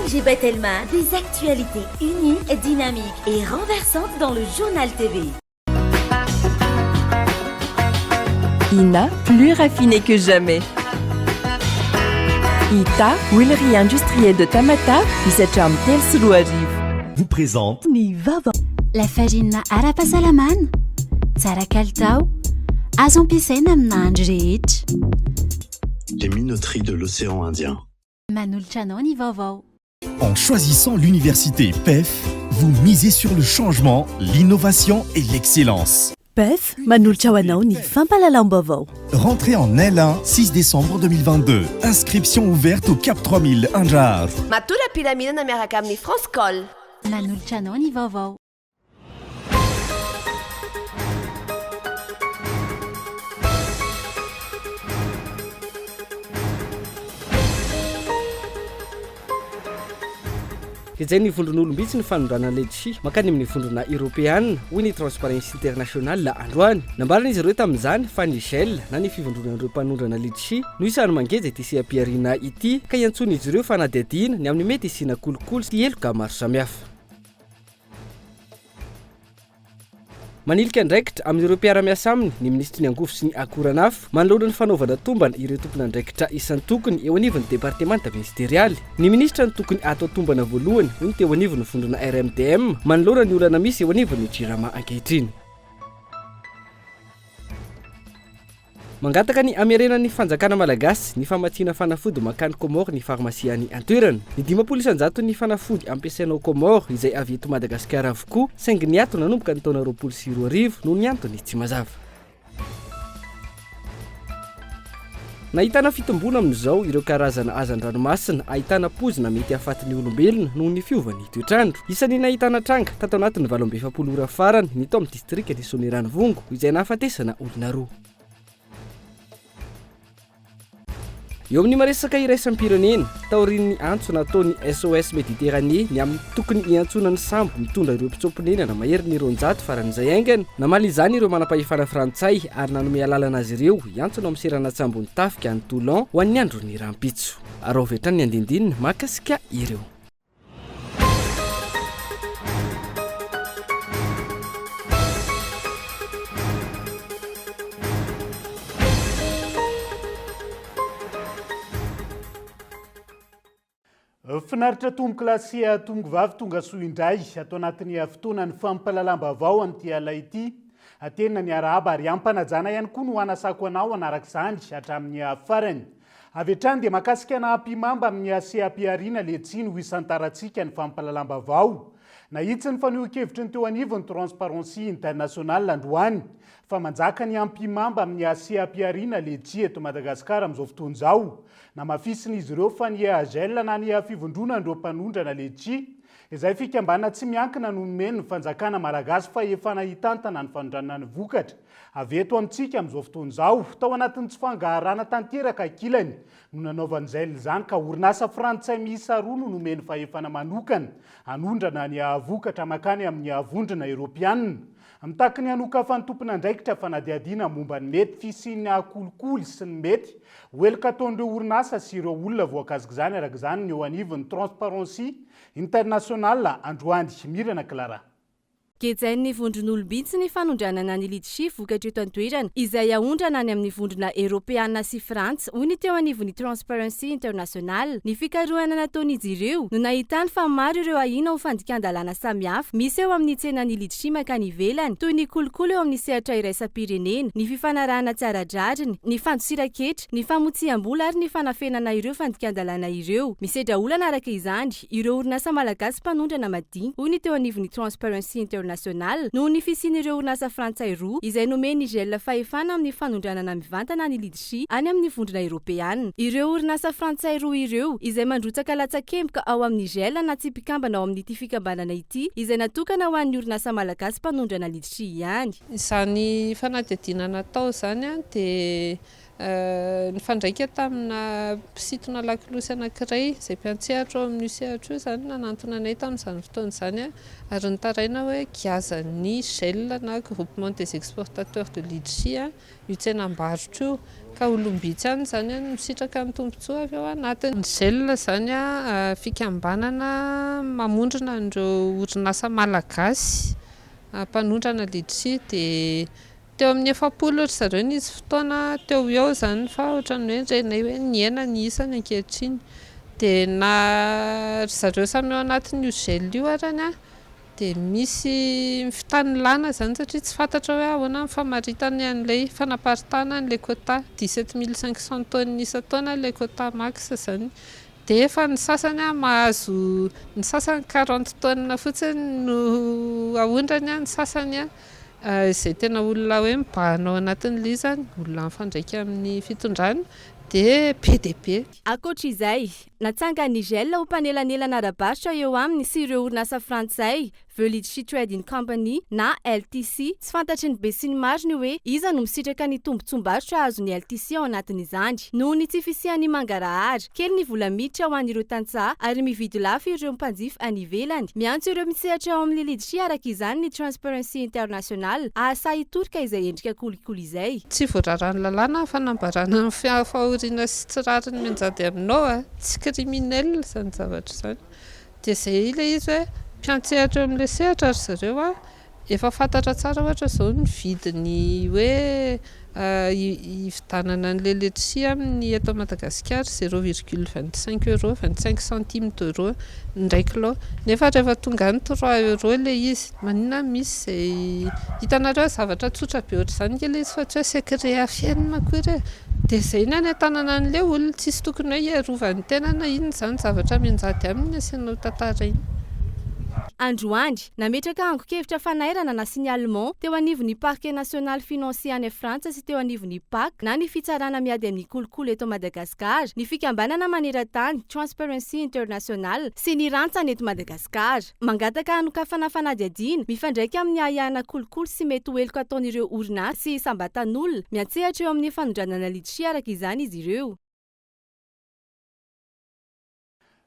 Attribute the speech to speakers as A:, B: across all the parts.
A: ONG Batelma, des actualités uniques, dynamiques et renversantes dans le Journal TV.
B: Ina, plus raffiné que jamais. Ita, huilerie industrielle de Tamatave, misy hatramin'ny 2003.
C: Vous présente.
A: Ny vaovao. Lafarinina ara-pahasalamana, tsara kalitao, azo ampiasaina amin'ny nahandro rehetra.
D: Les minoteries de l'océan Indien.
A: Manolotra anao ny vaovao.
C: En choisissant l'université PEF, vous misez sur le changement, l'innovation et l'excellence.
E: PEF manolotra ho anao ny fampahalalam-baovao.
C: Rentrée en L1, 6 décembre 2022. Inscription ouverte au Cap 3000 Andraharo.
F: Matory am-pilaminana miaraka amin'ny France Call.
A: Manolotra anao ny vaovao.
G: Gejain'ny vondron'olom-bitsy ny fanondranana letchi mankany amin'ny vondrona Eoropeana, hoy ny Transparency International androany. Nambaran'izy ireo tamin'izany fa ny gel na ny fivondronan'ireo mpanondrana letchi no isan'ny mangeja ity seha-pihariana ity ka iantsoan'izy ireo fanadihadiana ny amin'ny mety hisiana kolikoly sy heloka maro samihafa. Manilika andraikitra amin'ireo mpiara-miasa aminy ny minisitry ny Angovo sy ny Akoranafo manoloana ny fanaovana tombana ireo tompon'andraikitra isan-tokony eo anivon'ny departemanta ministerialy. Ny minisitra no tokony hatao tombana voalohany, hoy ny teo anivon'ny vondrona RMDM manoloana ny olana misy eo anivon'ny Jirama ankehitriny. Mangataka ny hamerenan'ny fanjakana malagasy ny famatsiana fanafody mankany Comores ny farmasia any an-toerana. Ny 50 isan-jaton'ny fanafody ampiasaina ao Comores izay avy eto Madagasikara avokoa saingy niato nanomboka ny taona 2020 noho ny antony tsy mazava. Nahitana fitomboana amin'izao ireo karazana hazan-dranomasina ahitana poizina mety hahafaty ny olombelona noho ny fiovan'ny toetr'andro. Isan'ny nahitana tranga tato anatin'ny 48 ora farany ny tao amin'ny distrikan'i Soanierana-Ivongo izay nahafatesana olona roa. Eo amin'ny maresaka iraisam-pirenena, taorian'ny antso nataon'ny SOS Méditerranée ny amin'ny tokony hiantsoana ny sambo mitondra ireo mpitsoa-ponenana maherin'ny 200 faran'izay haingana, namaly izany ireo manam-pahefana frantsay ary nanome alalana azy ireo hiantsona ao amin'ny seranan-tsambon'ny tafika any Toulon ho an'ny andron'ny rahampitso. Araho avy hatrany ny andindininy mahakasika ireo.
H: Finaritra tompoko lahy sy tompoko vavy tonga soa indray ato anatin'ny fotoanan'ny fampahalalam-baovao amin'ity alina ity. Tena ny arahaba ary ampanajana ihany koa no hanasako anao hanaraka izany hatramin'ny farany. Avy hatrany dia mahakasika ana ampihimamba amin'ny seha-pihariana letchi no hisantarantsika ny fampahalalam-baovao. Nahitsy ny fanehoan-kevitry ny teo anivon'ny Transparency International androany fa manjaka ny ampihimamba amin'ny seha-pihariana letchi eto Madagasikara amin'izao fotoana izao. Namafisin'izy ireo fa ny EAGL na ny Fivondronan'ireo mpanondrana letchi izay fikambanana tsy miankina no nomen'ny fanjakana malagasy fahefana hitantana ny fanondranana ny vokatra Avy eto amintsika amin'izao fotoana izao, tao anatin'ny tsy fangaharana tanteraka ankilany no nanaovan'ny Gel izany ka orinasa frantsay miisa roa no nomeny fahefana manokana hanondrana ny vokatra mankany amin'ny vondrona eropeanina. Mitaky ny hanokafan'ny tompon'andraikitra fanadihadiana momba ny mety fisian'ny kolikoly sy ny mety ho heloka ataon'ireo orinasa sy ireo olona voakasik'izany araka izany ny eo anivon'ny Transparency International androany. Mirana Clara.
I: Gejain'ny vondron'olom-bitsy ny fanondranana ny litchi vokatra eto an-toerana, izay aondrana any amin'ny vondrona Eoropeana sy Frantsa, hoy ny teo anivon'ny Transparency International. Ny fikarohana nataon'izy ireo no nahitany fa maro ireo ahiana ho fandikan-dalàna samihafa misy eo amin'ny tsenan'ny litchi mankany ivelany, toy ny kolikoly eo amin'ny sehatra iraisam-pirenena, ny fifanarahana tsy ara-drariny, ny fandosiran-ketra, ny famotsiam-bola ary ny fanafenana ireo fandikan-dalàna ireo. Misedra olana araka izany Ireo orinasa malagasy mpanondrana madinika, hoy ny teo anivon'ny Transparency International, noho ny fisian'ireo orinasa frantsay roa izay nomen'ny GEL fahefana amin'ny fanondranana mivantana ny litchi any amin'ny vondrona eropeana. Ireo orinasa frantsay roa ireo, izay mandrotsaka latsakemboka ao amin'ny GEL na tsy mpikambana ao amin'ity fikambanana ity, izay natokana ho an'ny orinasa malagasy mpanondrana litchi ihany.
J: Izany fanadihadiana natao izany dia. Nifandraika tamina mpisintona lakolosy anankiray izay mpiantsehatra ao amin'io sehatra io izany nanantona anay tamin'izany fotoana izany ary nitaraina hoe giazan'ny GEL na Groupement des Exportateurs de Litchi io tsenam-barotra io ka olom-bitsy ihany izany no misitraka ny tombontsoa avy ao anatiny. Ny GEL izany fikambanana mamondrona an'ireo orinasa malagasy mpanondrana litchi dia Teo amin'ny 40 ry zareo nisy fotoana teo ho eo izany fa ohatran'ny hoe renay hoe nihena ny isany ankehitriny. Dia na ry zareo samy ao anatin'io gel io arany an, dia misy fitanilana izany satria tsy fantatra hoe ahoana ny famaritany an'ilay fanaparitahana an'ilay quota, 17 500 tonnes isan-taona ilay quota max izany. Dia efa ny sasany mahazo, ny sasany 40 tonnes fotsiny no aondrany an, ny sasany an. Izay tena olona hoe mibahana ao anatin'ilay izy izany, olona mifandraika amin'ny fitondrana, dia be dia be.
I: Ankoatra izay, natsangan'ny GEL ho mpanelanelana ara-barotra eo aminy sy ireo orinasa frantsay, The Litchi Trading Company na LTC. Tsy fantatry ny besinimaro ny hoe iza no misitraka ny tombontsoam-barotra azon'ny LTC ao anatin'izany. Noho ny tsy fisian'ny mangarahara. Kely ny vola miditra ho an'ireo tantsaha ary mividy lafo ireo mpanjifa any ivelany. Miantso ireo misehatra ao amin'ny Litchi araka izany ny Transparency International hahasahy hitorika izay endrika kolikoly izay.
J: Tsy voararan'ny lalàna ny fanambarana ny fahoriana sy tsy rariny mianjady aminao a! Tsy criminel izany zavatra izany. Dia izay ilay izy hoe mpiantsehatra eo amin'ilay sehatra ry zareo a! Efa fantatra tsara ohatra izao ny vidiny hoe hividanana an'ilay letchis amin'ny eto Madagasikara, zéro virgule 25 euros, 25 centimes d'euros ny iray kilao. Nefa rehefa tonga any trois euros ilay izy. Maninona misy izay hitanareo zavatra tsotra be ohatr'izany ange ilay izy fa tsy hoe secret afenina akory e. Dia izay ny hanentanana an'ilay olona, tsisy tokony hoe hiarovany tena na inona izany zavatra mianjady aminy asiana ho tantaraina.
I: Androany, Nametraka angon-kevitra fanairana na signalement teo anivon'ny Parquet national financier any Frantsa sy teo anivon'ny Pac na ny fitsarana miady amin'ny kolikoly eto Madagasikara, ny fikambanana maneran-tany Transparency International sy ny rantsany eto Madagasikara. Mangataka hanokafana fanadihadiana mifandraika amin'ny ahiahina kolikoly sy mety ho heloka ataon'ireo orinasa sy isam-batan'olona miantsehatra eo amin'ny fanondranana litchi araka izany izy ireo.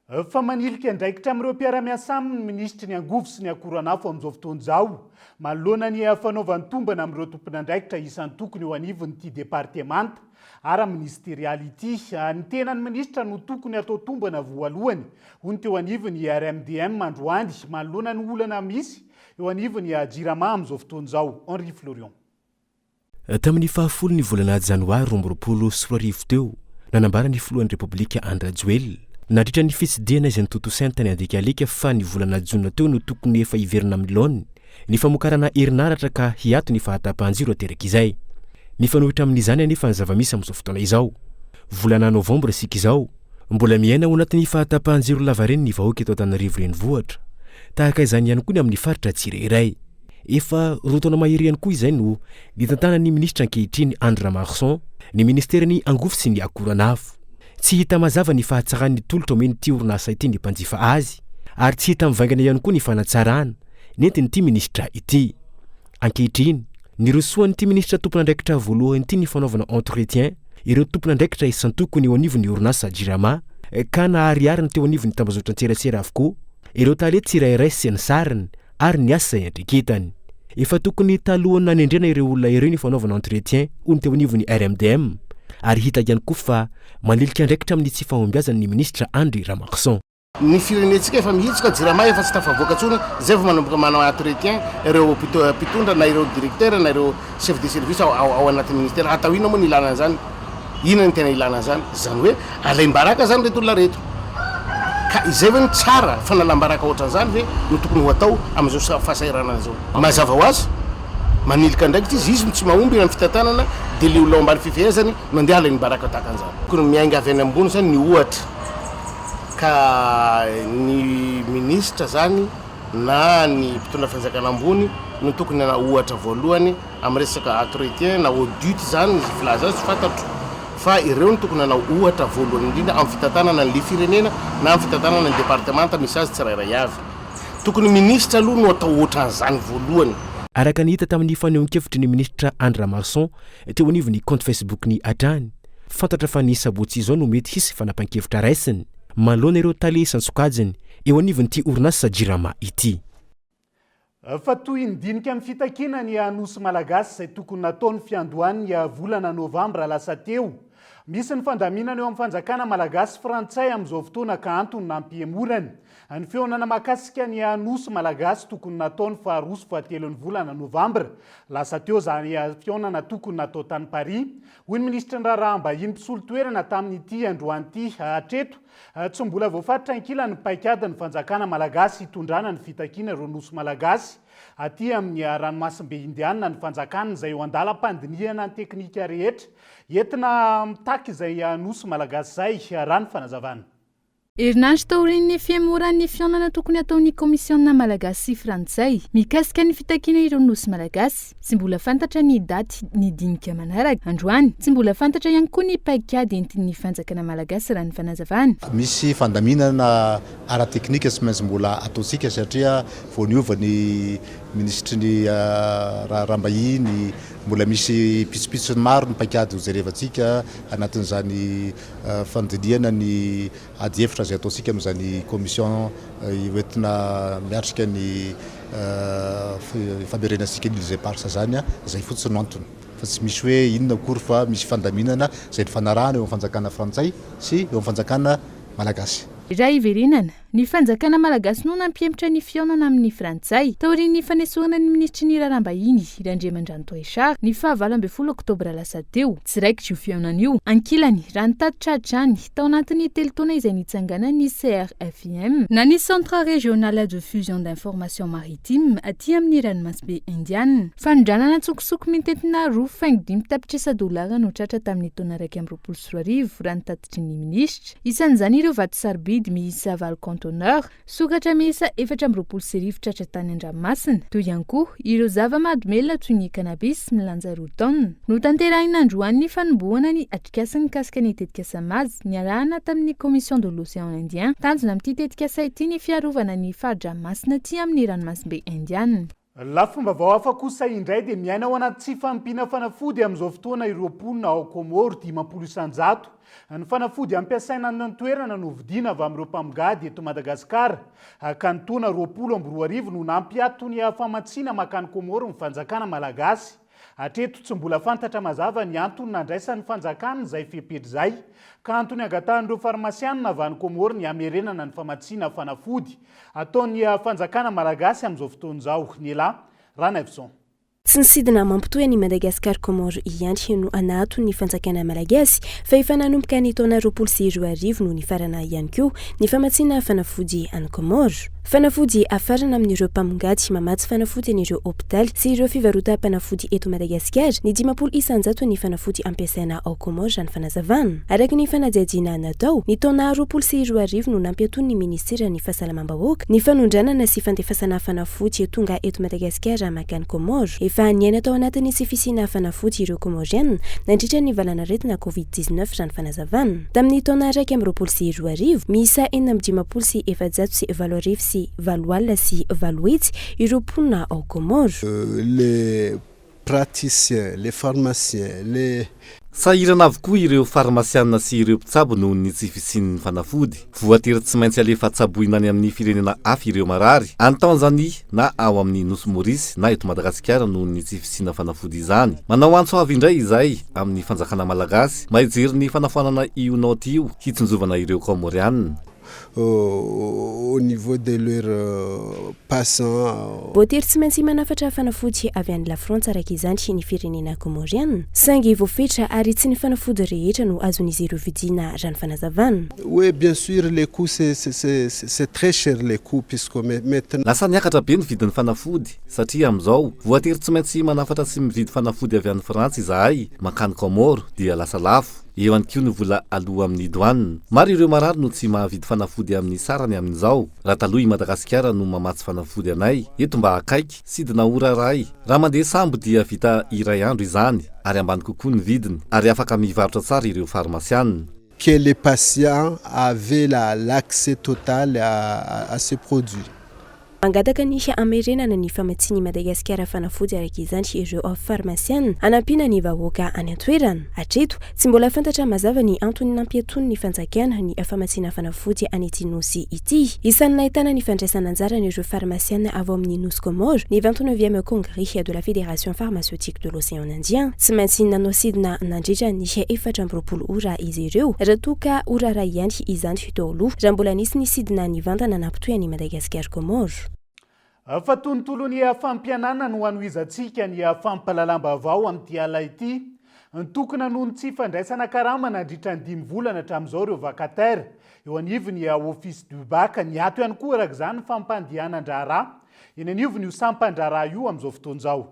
H: Fa manilika andraikitra amin'ireo mpiara-miasa aminy ny minisitry ny angovo sy ny akoranafo amin'izao fotoana izao, manoloana ny fanaovany tombana amin'ireo tompon'andraikitra isan-tokony eo anivon'ity departemanta ara-ministerialy ity. Ny tenan'ny minisitra no tokony atao tombana voalohany, hoy ny teo anivon'ny RMDM androany, manoloana ny olana misy eo anivon'ny Jirama amin'izao fotoana izao. Henri Florian.
K: Tamin'ny fahafolo ny volana janoary 2022 teo, nanambara ny filohan'ny Repoblika Andry Rajoelina, nandritra ny fitsidihana izay notontosainy tany Andekaleka fa ny volana jona teo no tokony efa hiverina amin'ny laoniny ny famokarana herinaratra ka hiato ny fahatapahan-jiro aterak'izay. Mifanohitra amin'izany anefa ny zava-misy amin'izao fotoana izao. Volana novambra isika izao, mbola miaina ao anatin'ny fahatapahan-jiro lavareny ny vahoaka eto Antananarivo Renivohitra. Tahaka izany ihany koa ny amin'ny faritra tsirairay. Efa roa taona mahery ihany koa izay no nitantanan'ny minisitra ankehitriny Andry Ramarson ny ministeran'ny angovo sy ny akoranafo. Tsy hita mazava ny fahatsaran'ny tolotra omen'ity orinasa ity ny mpanjifa azy ary tsy hita mivaingana ihany koa ny fanatsarana nentin'ity minisitra ity. Ankehitriny, nirosoan'ity minisitra tompon'andraikitra voalohany ity ny fanaovana entretien ireo tompon'andraikitra isan-tokony eo anivon'ny orinasa Jirama ka naharihariny teo anivon'ny tambazotran-tserasera avokoa ireo tale tsirairay sy ny sariny ary ny asa iandraiketany. Efa tokony talohan'ny nanendrena ireo olona ireo ny fanaovana entretien, hoy ny teo anivon'ny RMDM, ary hita ihany koa fa manilika andraikitra amin'ny tsy fahombiazany ny minisitra Andry Ramarson.
L: Ny firenentsika efa mihitsoka, jirama efa tsy tafavoaka intsony, zay vao manomboka manao entretien ireo mpitondra na ireo directeur na ireo chef de service ao anatin'ny ministère. Atao inona moa ny ilana an'izany? Inona no tena ilana an'izany? Izany hoe alaim-baraka izany ireto olona ireto. Ka izay ve no tsara? Fanalam-baraka ohatran'izany ve no tokony ho atao amin'izao fahasahiranana izao? Mazava ho azy, manilika andraikitra izy, izy no tsy mahomby amin'ny fitantanana dia ilay olona ao ambany fifehezany no andeha halainy baraka tahaka an'izany. Tokony miainga avy any ambony izany ny ohatra ka ny minisitra izany na ny mpitondra fanjakana ambony no tokony hanao ohatra voalohany amin'ny resaka entretien na audit izany ny filaza azy tsy fantatro fa ireo no tokony hanao ohatra voalohany indrindra amin'ny fitantanana an'ilay firenena na amin'ny fitantanana ny departemanta misy azy tsirairay avy. Tokony minisitra aloha no atao ohatran'izany voalohany.
K: Araka ny hita tamin'ny fanehoan-kevitry ny minisitra Andry Ramarson teo anivon'ny kaonty Facebook-ny hatrany. Fantatra fa ny sabotsy izao no mety hisy fanapahan-kevitra raisiny manoloana ireo tale isan-tsokajiny eo anivon'ity orinasa Jirama ity.
H: Fa toy ny dinika amin'ny fitakiana ny Nosy Malagasy izay tokony natao ny fiandohan'ny volana novambra lasa teo. Misy ny fandaminana eo amin'ny fanjakana malagasy sy frantsay amin'izao fotoana ka antony nampihemorany ny fihaonana mahakasika ny Nosy Malagasy tokony natao ny faharoa sy fahatelon'ny volana novambra lasa teo izany fihaonana tokony natao tany Paris, hoy ny minisitry ny raharaham-bahiny mpisolo toerana tamin'ity androany ity. Hatreto, tsy mbola voafaritra ankilany ny paikadin'ny fanjakana malagasy hitondrana ny fitakiana ireo Nosy Malagasy aty amin'ny ranomasimbe Indiana ny fanjakana izay eo an-dalam-pandinihana ny teknika rehetra entina mitaky izay Nosy Malagasy izay, raha ny fanazavana.
M: Herinandro taorian'ny fihemoran'ny fihaonana tokony hataon'ny Kaomisiona malagasy sy frantsay mikasika ny fitakiana ireo Nosy malagasy, tsy mbola fantatra ny daty ny dinika manaraka. Androany, tsy mbola fantatra ihany koa ny paikady entin'ny fanjakana malagasy raha ny fanazavana.
N: Misy fandaminana ara-teknika tsy maintsy mbola ataontsika satria vao niova ny minisitry ny raharaham-bahiny, mbola misy pitsopitsony maro ny paikady hojerevantsika anatin'izany Fandinihana ny ady hevitra izay ataontsika amin'izany commission hoentina miatrika ny famerenantsika ny îles éparses izany, izay fotsiny no antony fa tsy misy hoe inona akory fa misy fandaminana izay nifanarahana eo amin'ny fanjakana frantsay sy eo amin'ny fanjakana malagasy.
M: Raha hiverenana, ny fanjakana malagasy no nampihemotra ny fihaonana amin'ny frantsay, taorian'ny fanesorana ny minisitry ny raharaham-bahiny, Randriamandranto Richard, ny faha 18 oktobra lasa teo. Tsy raikitra io fihaonana io. Ankilany, raha ny tatitra hatrany, tao anatin'ny telo taona izay nitsanganan'ny CRFIM, na ny Centre Régional de Fusion d'Information Maritime, aty amin'ny ranomasimbe Indiana, fanondranana an-tsokosoko mitentina 2,5 tapitrisa dolara no tratra tamin'ny taona 2021, raha ny tatitry ny minisitra. Isan'izany ireo vato sarobidy miisa valo conteneurs, sokatra miisa 1024 tratra tany an-dranomasina, teo ihany koa ireo zava-mahadomelina toy ny cannabis milanja roa taonina. Notanterahina androany ny fanombohana ny atrikasa mikasika ny tetikasa Maz niarahana tamin'ny Commission de l'Océan Indien. Tanjona amin'ity tetikasa ity ny fiarovana ny fari-dranomasina aty amin'ny ranomasimbe Indiana.
H: Lafim-baovao hafa kosa indray dia miaina ao anaty tsy fahampiana fanafody amin'izao fotoana ireo mponina ao Comores, 50%. Ny fanafody ampiasaina any an-toerana no vidiana avy amin'ireo mpamongady eto Madagasikara, ka ny taona 2020 no nampiato ny famatsiana mankany Comores ny fanjakana malagasy. Hatreto tsy mbola fantatra mazava ny antony nandraisan'ny fanjakana izay fepetra izay, ka antony angatahan'ireo farmasianina avy any Comores ny hamerenana ny famatsiana fanafody ataon'ny fanjakana malagasy amin'izao fotoana izao. Ny Ranaivoson.
O: Tsy ny sidina mampitohy an'i Madagasikara-Comores ihany no nahaton'ny fanjakana malagasy fa efa nanomboka ny taona 2020 no nifarana ihany koa ny famatsiana fanafody any Comores. Fanafody hafarana amin'ireo mpamongady mamatsy fanafody an'ireo hopitaly sy ireo fivarotam-panafody eto Madagasikara ny 50 isan-jaton'ny fanafody ampiasaina ao Comores raha ny fanazavana. Araka ny fanadihadiana natao, ny taona 2020 no nampiatoan'ny minisiteran'ny Fahasalamam-bahoaka ny fanondranana sy fandefasana fanafody tonga eto Madagasikara mankany Comores. Efa niaina tao anatin'ny tsy fisiana fanafody ireo Comoriana nandritra ny valanaretina Covid 19 raha ny fanazavana. Tamin'ny taona 2021, miisa 856 880 ireo mponina ao Comores.
P: Les praticiens, les pharmaciens, les.
Q: Sahirana avokoa ireo farmasianina sy ireo mpitsabo noho ny tsy fisian'ny fanafody. Voatery tsy maintsy alefa tsaboina any amin'ny firenena hafa ireo marary, any Tanzania na ao amin'ny Nosy Maurice na eto Madagasikara noho ny tsy fisiana fanafody izany. Manao antso avo indray izahay amin'ny fanjakana malagasy mba hijery ny fanafoanana io naoty io hitsinjovana ireo Kaomorianina.
P: au niveau de leurs patients.
O: Voatery tsy maintsy manafatra fanafody avy any Lafrantsa araka izany ny firenena Comoriana. Saingy voafetra ary tsy ny fanafody rehetra no azon'izy ireo vidiana raha ny fanazavana.
P: Oui bien sûr les coûts c'est c'est c'est très cher les coûts puisque maintenant.
Q: Lasa niakatra be ny vidin'ny fanafody satria amin'izao voatery tsy maintsy manafatra sy mividy fanafody avy any Frantsa izahay mankany Comores dia lasa lafo. Eo ihany koa ny vola aloa amin'ny douane. Maro ireo marary no tsy mahavidy fanafody amin'ny sarany amin'izao. Raha taloha i Madagasikara no mamatsy fanafody anay, eto mba akaiky, sidina ora iray. Raha mandeha sambo dia vita iray andro izany ary ambany kokoa ny vidiny ary afaka mivarotra tsara ireo farmasiana.
P: Que les patients avaient la l'accès total à à ces produits.
O: Mangataka ny hamerenana ny famatsian'i Madagasikara fanafody araka izany ireo farmasiana hanampiana ny vahoaka any an-toerana. Hatreto, tsy mbola fantatra mazava ny antony nampiatoan'ny fanjakana ny famatsiana fanafody an'ity nosy ity. Isan'ny nahitana ny fandraisana anjaran'ireo farmasiana avy ao amin'ny nosy Comores ny vingt-neuvième congrès de la Fédération pharmaceutique de l'Océan Indien. Tsy maintsy nanao sidina nandritra ny 24 ora izy ireo raha toa ka ora iray ihany izany teo aloha raha mbola nisy ny sidina nivantana nampitohy an'i Madagasikara-Comores.
H: Fa tontolon'ny fampianana no hanohizantsika ny fampahalalam-baovao amin'ity alina ity. Nitokona noho ny tsy fandraisana karama nandritra ny dimy volana hatramin'izao ireo vacataires eo anivon'ny Office du Bac. Niato ihany koa araka izany ny fampandehanan-draharaha eny anivon'io sampan-draharaha io amin'izao fotoana izao.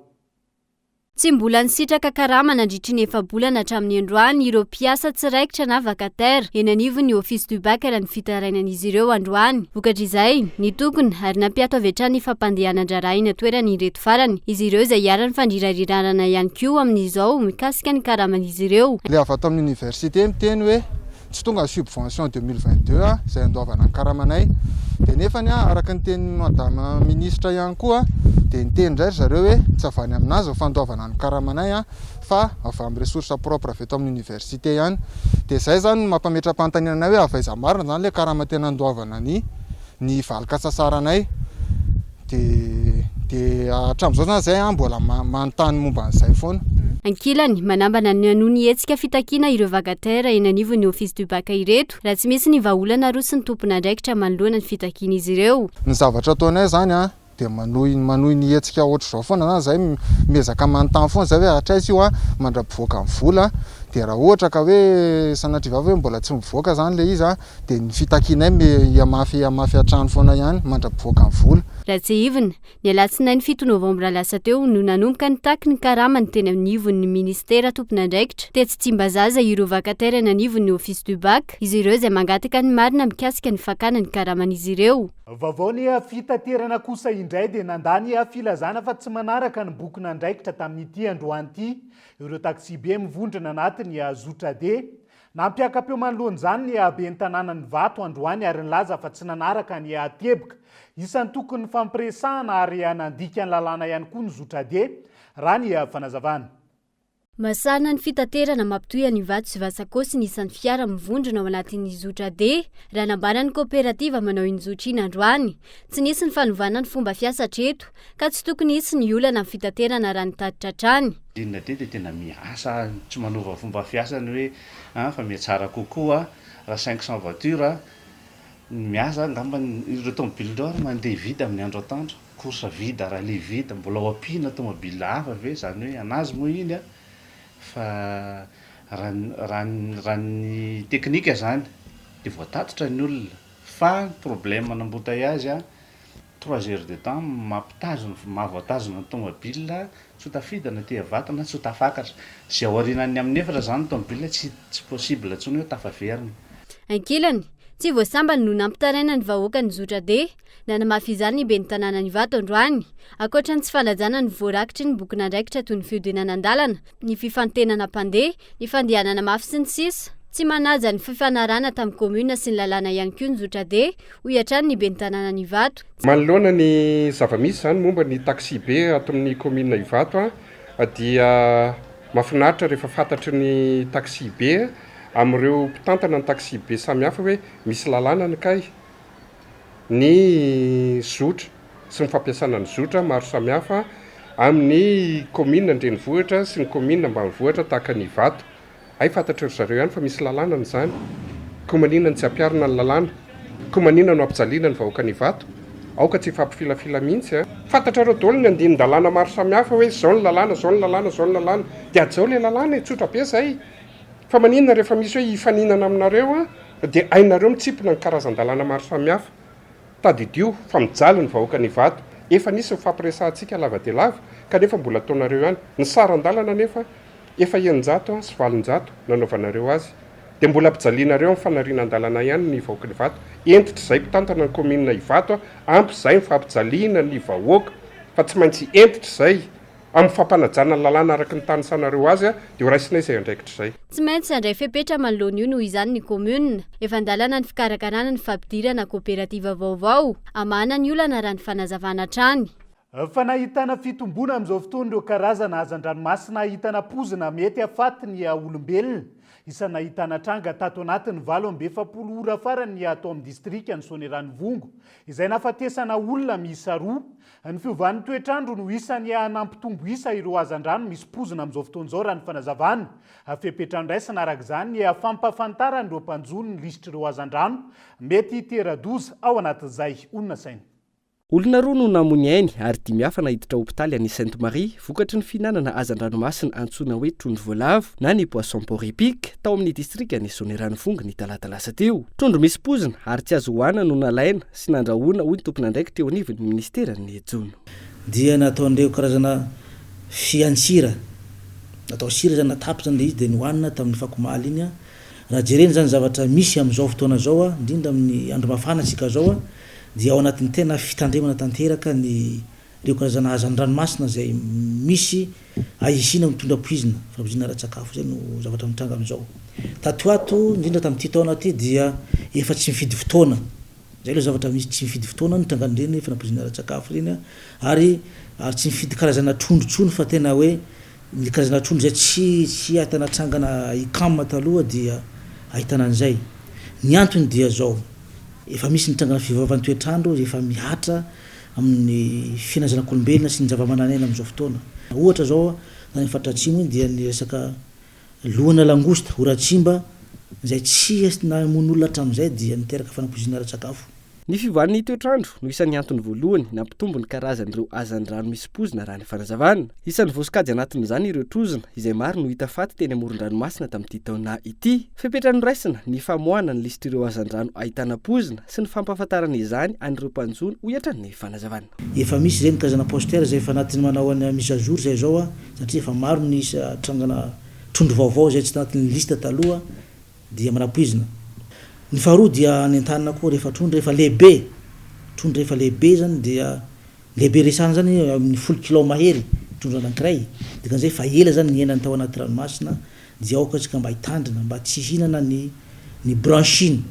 I: Tsy mbola nisitraka karama nandritry ny efa-bolana hatramin'ny androany ireo mpiasa tsy raikitra na vacataire eny anivon'ny Office du Bac raha ny fitarainan'izy ireo androany. Vokatr'izay, nitokona ary nampiato avy hatrany ny fampandehanan-draharaha eny an-toerana ireto farany. Izy ireo izay iharan'ny fandrirarirarana ihany koa amin'izao mikasika ny karaman'izy ireo.
R: Ilay avy ato amin'ny université miteny hoe tsy tonga ny subvention 2022 izay andoavana ny karamanay. Dia nefany araka ny tenin'ny madame ministre ihany koa dia niteny indray ry zareo hoe tsy avy any aminazy ny fandoavana ny karamanay fa avy amin'ny ressources propres avy eto amin'ny université ihany. Dia izay izany no mampametra-panontaniana anay hoe avy aiza marina izany ilay karama tena andoavana ny ny valin-katsasaranay. Dia dia hatramin'izao izany izay aho mbola manontany momba an'izay foana.
I: Ankilany, manambana ny hanohy ny hetsika fitakiana ireo vacataires eny anivon'ny Office du Bac ireto raha tsy misy ny vahaolana aroson'ny tompon'andraikitra manoloana ny fitakian'izy ireo.
R: Ny zavatra ataonay izany an, dia manohy manohy ny hetsika ohatr'izao foana izany izahay, miezaka manontany foana izahay hoe hatraiza io an, mandra-pivoaka ny vola, dia raha ohatra ka hoe sanatria vava hoe mbola tsy mivoaka izany ilay izy an, Dia ny fitakianay mihamafy hamafy hatrany foana ihany mandra-pivoaka ny vola.
I: Raha tsiahivina, ny alatsinainy fito novambra lasa teo no nanomboka nitaky ny karamany teny anivon'ny minisitera tompon'andraikitra tetsy Tsimbazaza ireo vacataires eny anivon'ny Office du Bac, izy ireo izay mangataka ny marina mikasika ny fakana ny karaman'izy ireo.
H: Vaovao ny fitaterana kosa indray dia nandà ny filazana fa tsy manaraka ny bokin'andraikitra tamin'ity androany ity ireo taksibe mivondrona anatin'ny zotra D. Nampiaka-peo manoloana izany ny ben'ny tanànan'Ivato androany ary nilaza fa tsy nanaraka ny teboka isan'ny tokony nifampiresahana ary nandika ny lalàna ihany koa ny zotra D, raha ny fanazavana.
I: Masahana ny fitaterana mampitohy an'Ivato sy Vasakosy ny isan'ny fiara mivondrona ao anatin'ny zotra D, raha nambaran'ny kaoperativa manao iny zotra iny androany. Tsy nisy ny fanovana ny fomba fiasa hatreto, ka tsy tokony hisy ny olana amin'ny fitaterana raha ny tatitra hatrany.
S: Ligne D dia tena miasa, tsy manova fomba fiasa ny hoe an fa mihatsara kokoa, raha 500 voiture ny miasa angamba ireo tomobile ireo ary mandeha vide amin'ny andro atoandro, course vide, rallye vide, mbola ho ampiana tomobile hafa ve, izany hoe an'azy moa iny an, fa raha raha raha ny teknika izany dia voatatitra ny olona fa ny problème n'embouteillage an, Trois heures de temps mampitazona, mahavoatazona ny tomobile tsy ho tafidina aty Ivato na tsy ho tafakatra. Izay aorianan'ny amin'ny efatra izany ny tomobile tsy tsy possible intsony hoe tafaverina.
I: Ankilany, tsy vao sambany no nampitaraina ny vahoaka ny zotra D. Nanamafy izany ny ben'ny tanànan'Ivato androany. Ankoatra ny tsy fanajana ny voarakitry ny bokin'andraikitra toy ny fihodinana an-dalana, ny fifantenana mpandeha, ny fandehanana mafy sy ny sisa Tsy manaja ny fifanarahana tamin'ny kaominina sy ny lalàna ihany koa ny zotra D, hoy hatrany ny ben'ny tanànan'Ivato.
T: Manoloana ny zava-misy izany momba ny taxi-be ato amin'ny kaominina Ivato dia mahafinaritra rehefa fantatry ny taxi-be amin'ireo mpitantana ny taxi-be samihafa hoe misy lalàna ny kay ny zotra sy ny fampiasana ny zotra maro samihafa amin'ny kaominina an-drenivohitra sy ny kaominina ambanivohitra tahaka ny Ivato. Hay fantatry ry zareo ihany fa misy lalàna an'izany. Koa maninona no tsy ampiharina ny lalàna? Koa maninona no ampijaliana ny vahoakan'Ivato? Aoka tsy hifampifilafila mihitsy a! Fantatrareo daholo ny andinin-dalàna maro samihafa hoe izao ny lalàna, izao ny lalàna, izao ny lalàna. Dia hajao ilay lalàna e! Tsotra be izay. Fa maninona rehefa misy hoe hifaninana aminareo dia hainareo mitsimpona ny karazan-dalàna maro samihafa? Tadidio fa mijaly ny vahoakan'Ivato. Efa nisy ny fampiresahantsika lava dia lava kanefa mbola ataonareo ihany. Ny saran-dalana anefa efa 600 sy 800 nanaovanareo azy. Dia mbola ampijalianareo amin'ny fanariana an-dalana ihany ny vahoakan'Ivato. Hentitra izay mpitantana ny kaominina Ivato, ampy izay ny fampijaliana ny vahoaka fa tsy maintsy hentitra izay. Amin'ny fampanajana ny lalàna araka ny tanisanareo azy dia ho raisinay izay andraikitra izay.
I: Tsy maintsy handray fepetra manoloana io noho izany ny kaominina. Efa an-dalana ny fikarakarana ny fampidirana kaoperativa vaovao hamahana ny olana raha ny fanazavana hatrany.
H: Fa nahitana fitomboana amin'izao fotoana ireo karazana hazandranomasina ahitana poizina mety hahafaty ny olombelona. Isan'ny nahitana tranga tato anatin'ny 48 ora farany ny ato amin'ny distrikan'i Soanierana-Ivongo, izay nahafatesana olona miisa roa. Ny fiovan'ny toetr'andro no isan'ny nampitombo isa ireo hazandrano misy poizina amin'izao fotoana izao raha ny fanazavana. Fepetra andraisana araka izany ny fampahafantaran'ireo mpanjono ny lisitr'ireo hazandrano mety hitera-doza ao anatin'izay onona saina.
G: Olona roa no namoy ny ainy ary dimy hafa naiditra hopitaly any Sainte Marie vokatry ny fihinanana hazandranomasina antsoina hoe trondro voalavo na ny poisson porc-épic tao amin'ny distrikan'i Soanierana-Ivongo ny talata lasa teo. Trondro misy poizina ary tsy azo hohanina no nalaina sy nandrahona hoy ny tompon'andraikitra eo anivon'ny minisiteran'ny jono.
U: Dia nataon'ireo karazana fian-tsira, natao sira izany, natapy izany ilay izy dia nohanina tamin'ny fakomaly iny. Raha jerena izany zavatra misy amin'izao fotoana izao, indrindra amin'ny andro mafana isika izao, dia ao anatin'ny tena fitandremana tanteraka ny ireo karazana hazan-dranomasina izay misy ahisiana mitondra poizina, fahapoizinana ara-tsakafo izay no zavatra mitranga amin'izao. Tato ho ato, indrindra tamin'ity taona ity dia efa tsy mifidy fotoana, izay aloha zavatra misy, tsy mifidy fotoana ny trangan'ireny fanapoizinana ara-tsakafo ireny ary ary tsy mifidy karazana trondro intsony fa tena hoe ny karazana trondro izay tsy tsy ahitana trangana ICAM taloha dia ahitana an'izay. Ny antony dia izao, efa misy ny trangana fiovaovan'ny toetr'andro efa mihatra amin'ny fiainan'ny zanak'olombelona sy ny zava-manan'aina amin'izao fotoana. Ohatra izao, any amin'ny faritra atsimo iny dia ny resaka lohana langosta, oratsimba, izay tsy namono olona hatramin'izay dia niteraka fanapoizinana ara-tsakafo.
G: Ny fiovan'ny toetr'andro no isan'ny antony voalohany nampitombo ny karazan'ireo hazandrano misy poizina raha ny fanazavana. Isan'ny voasokajy anatin'izany ireo trozona, izay maro no hita faty teny amoron-dranomasina tamin'ity taona ity. Fepetra noraisina ny famoahana ny lisitr'ireo hazandrano ahitana poizina sy ny fampahafantarana izany an'ireo mpanjono, hoy hatrany ny fanazavana.
U: Efa misy ireny karazana poster izay efa anatin'ny manao an'ny mise à jour izay izao satria efa maro ny isa trangana trondro vaovao izay tsy tanatin'ny liste taloha dia manapoizina. Ny faharoa dia anentanina koa rehefa trondro efa lehibe, trondro efa lehibe izany dia Lehibe resahana zany amin'ny folo kilao mahery trondro anankiray, dikan'izay efa ela zany niainany tao anaty ranomasina, dia aoka isika mba hitandrina mba tsy hihinana ny ny branchiny,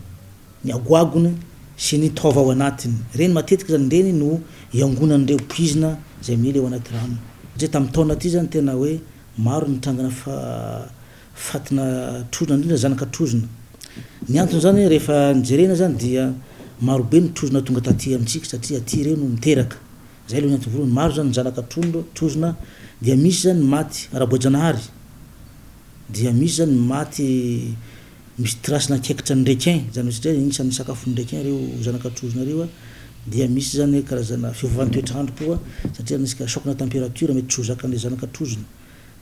U: ny agoagony sy ny taova ao anatiny. Ireny matetika zany ireny no iangonan'ireo poizina izay miely ao anaty rano. Satria tamin'ny taona ity zany tena hoe maro ny trangana fa fatina trozona indrindra zanaka trozona. Ny antony zany rehefa nojerena zany dia marobe ny trozona tonga taty amintsika satria aty ireo no miteraka. Zay aloha ny antony voalohany. Maro zany ny zanaka trondro, trozona dia misy zany ny maty ara-boajanahary, dia misy zany ny maty misy trace na kaikitra ny requin, zany hoe satria anisan'ny sakafon'ny requin ireo zanaka trozona ireo dia misy zany karazana fiovaovan'ny toetr'andro koa satria misy choc-na température mety tsy ho zakan'ilay zanaka trozona.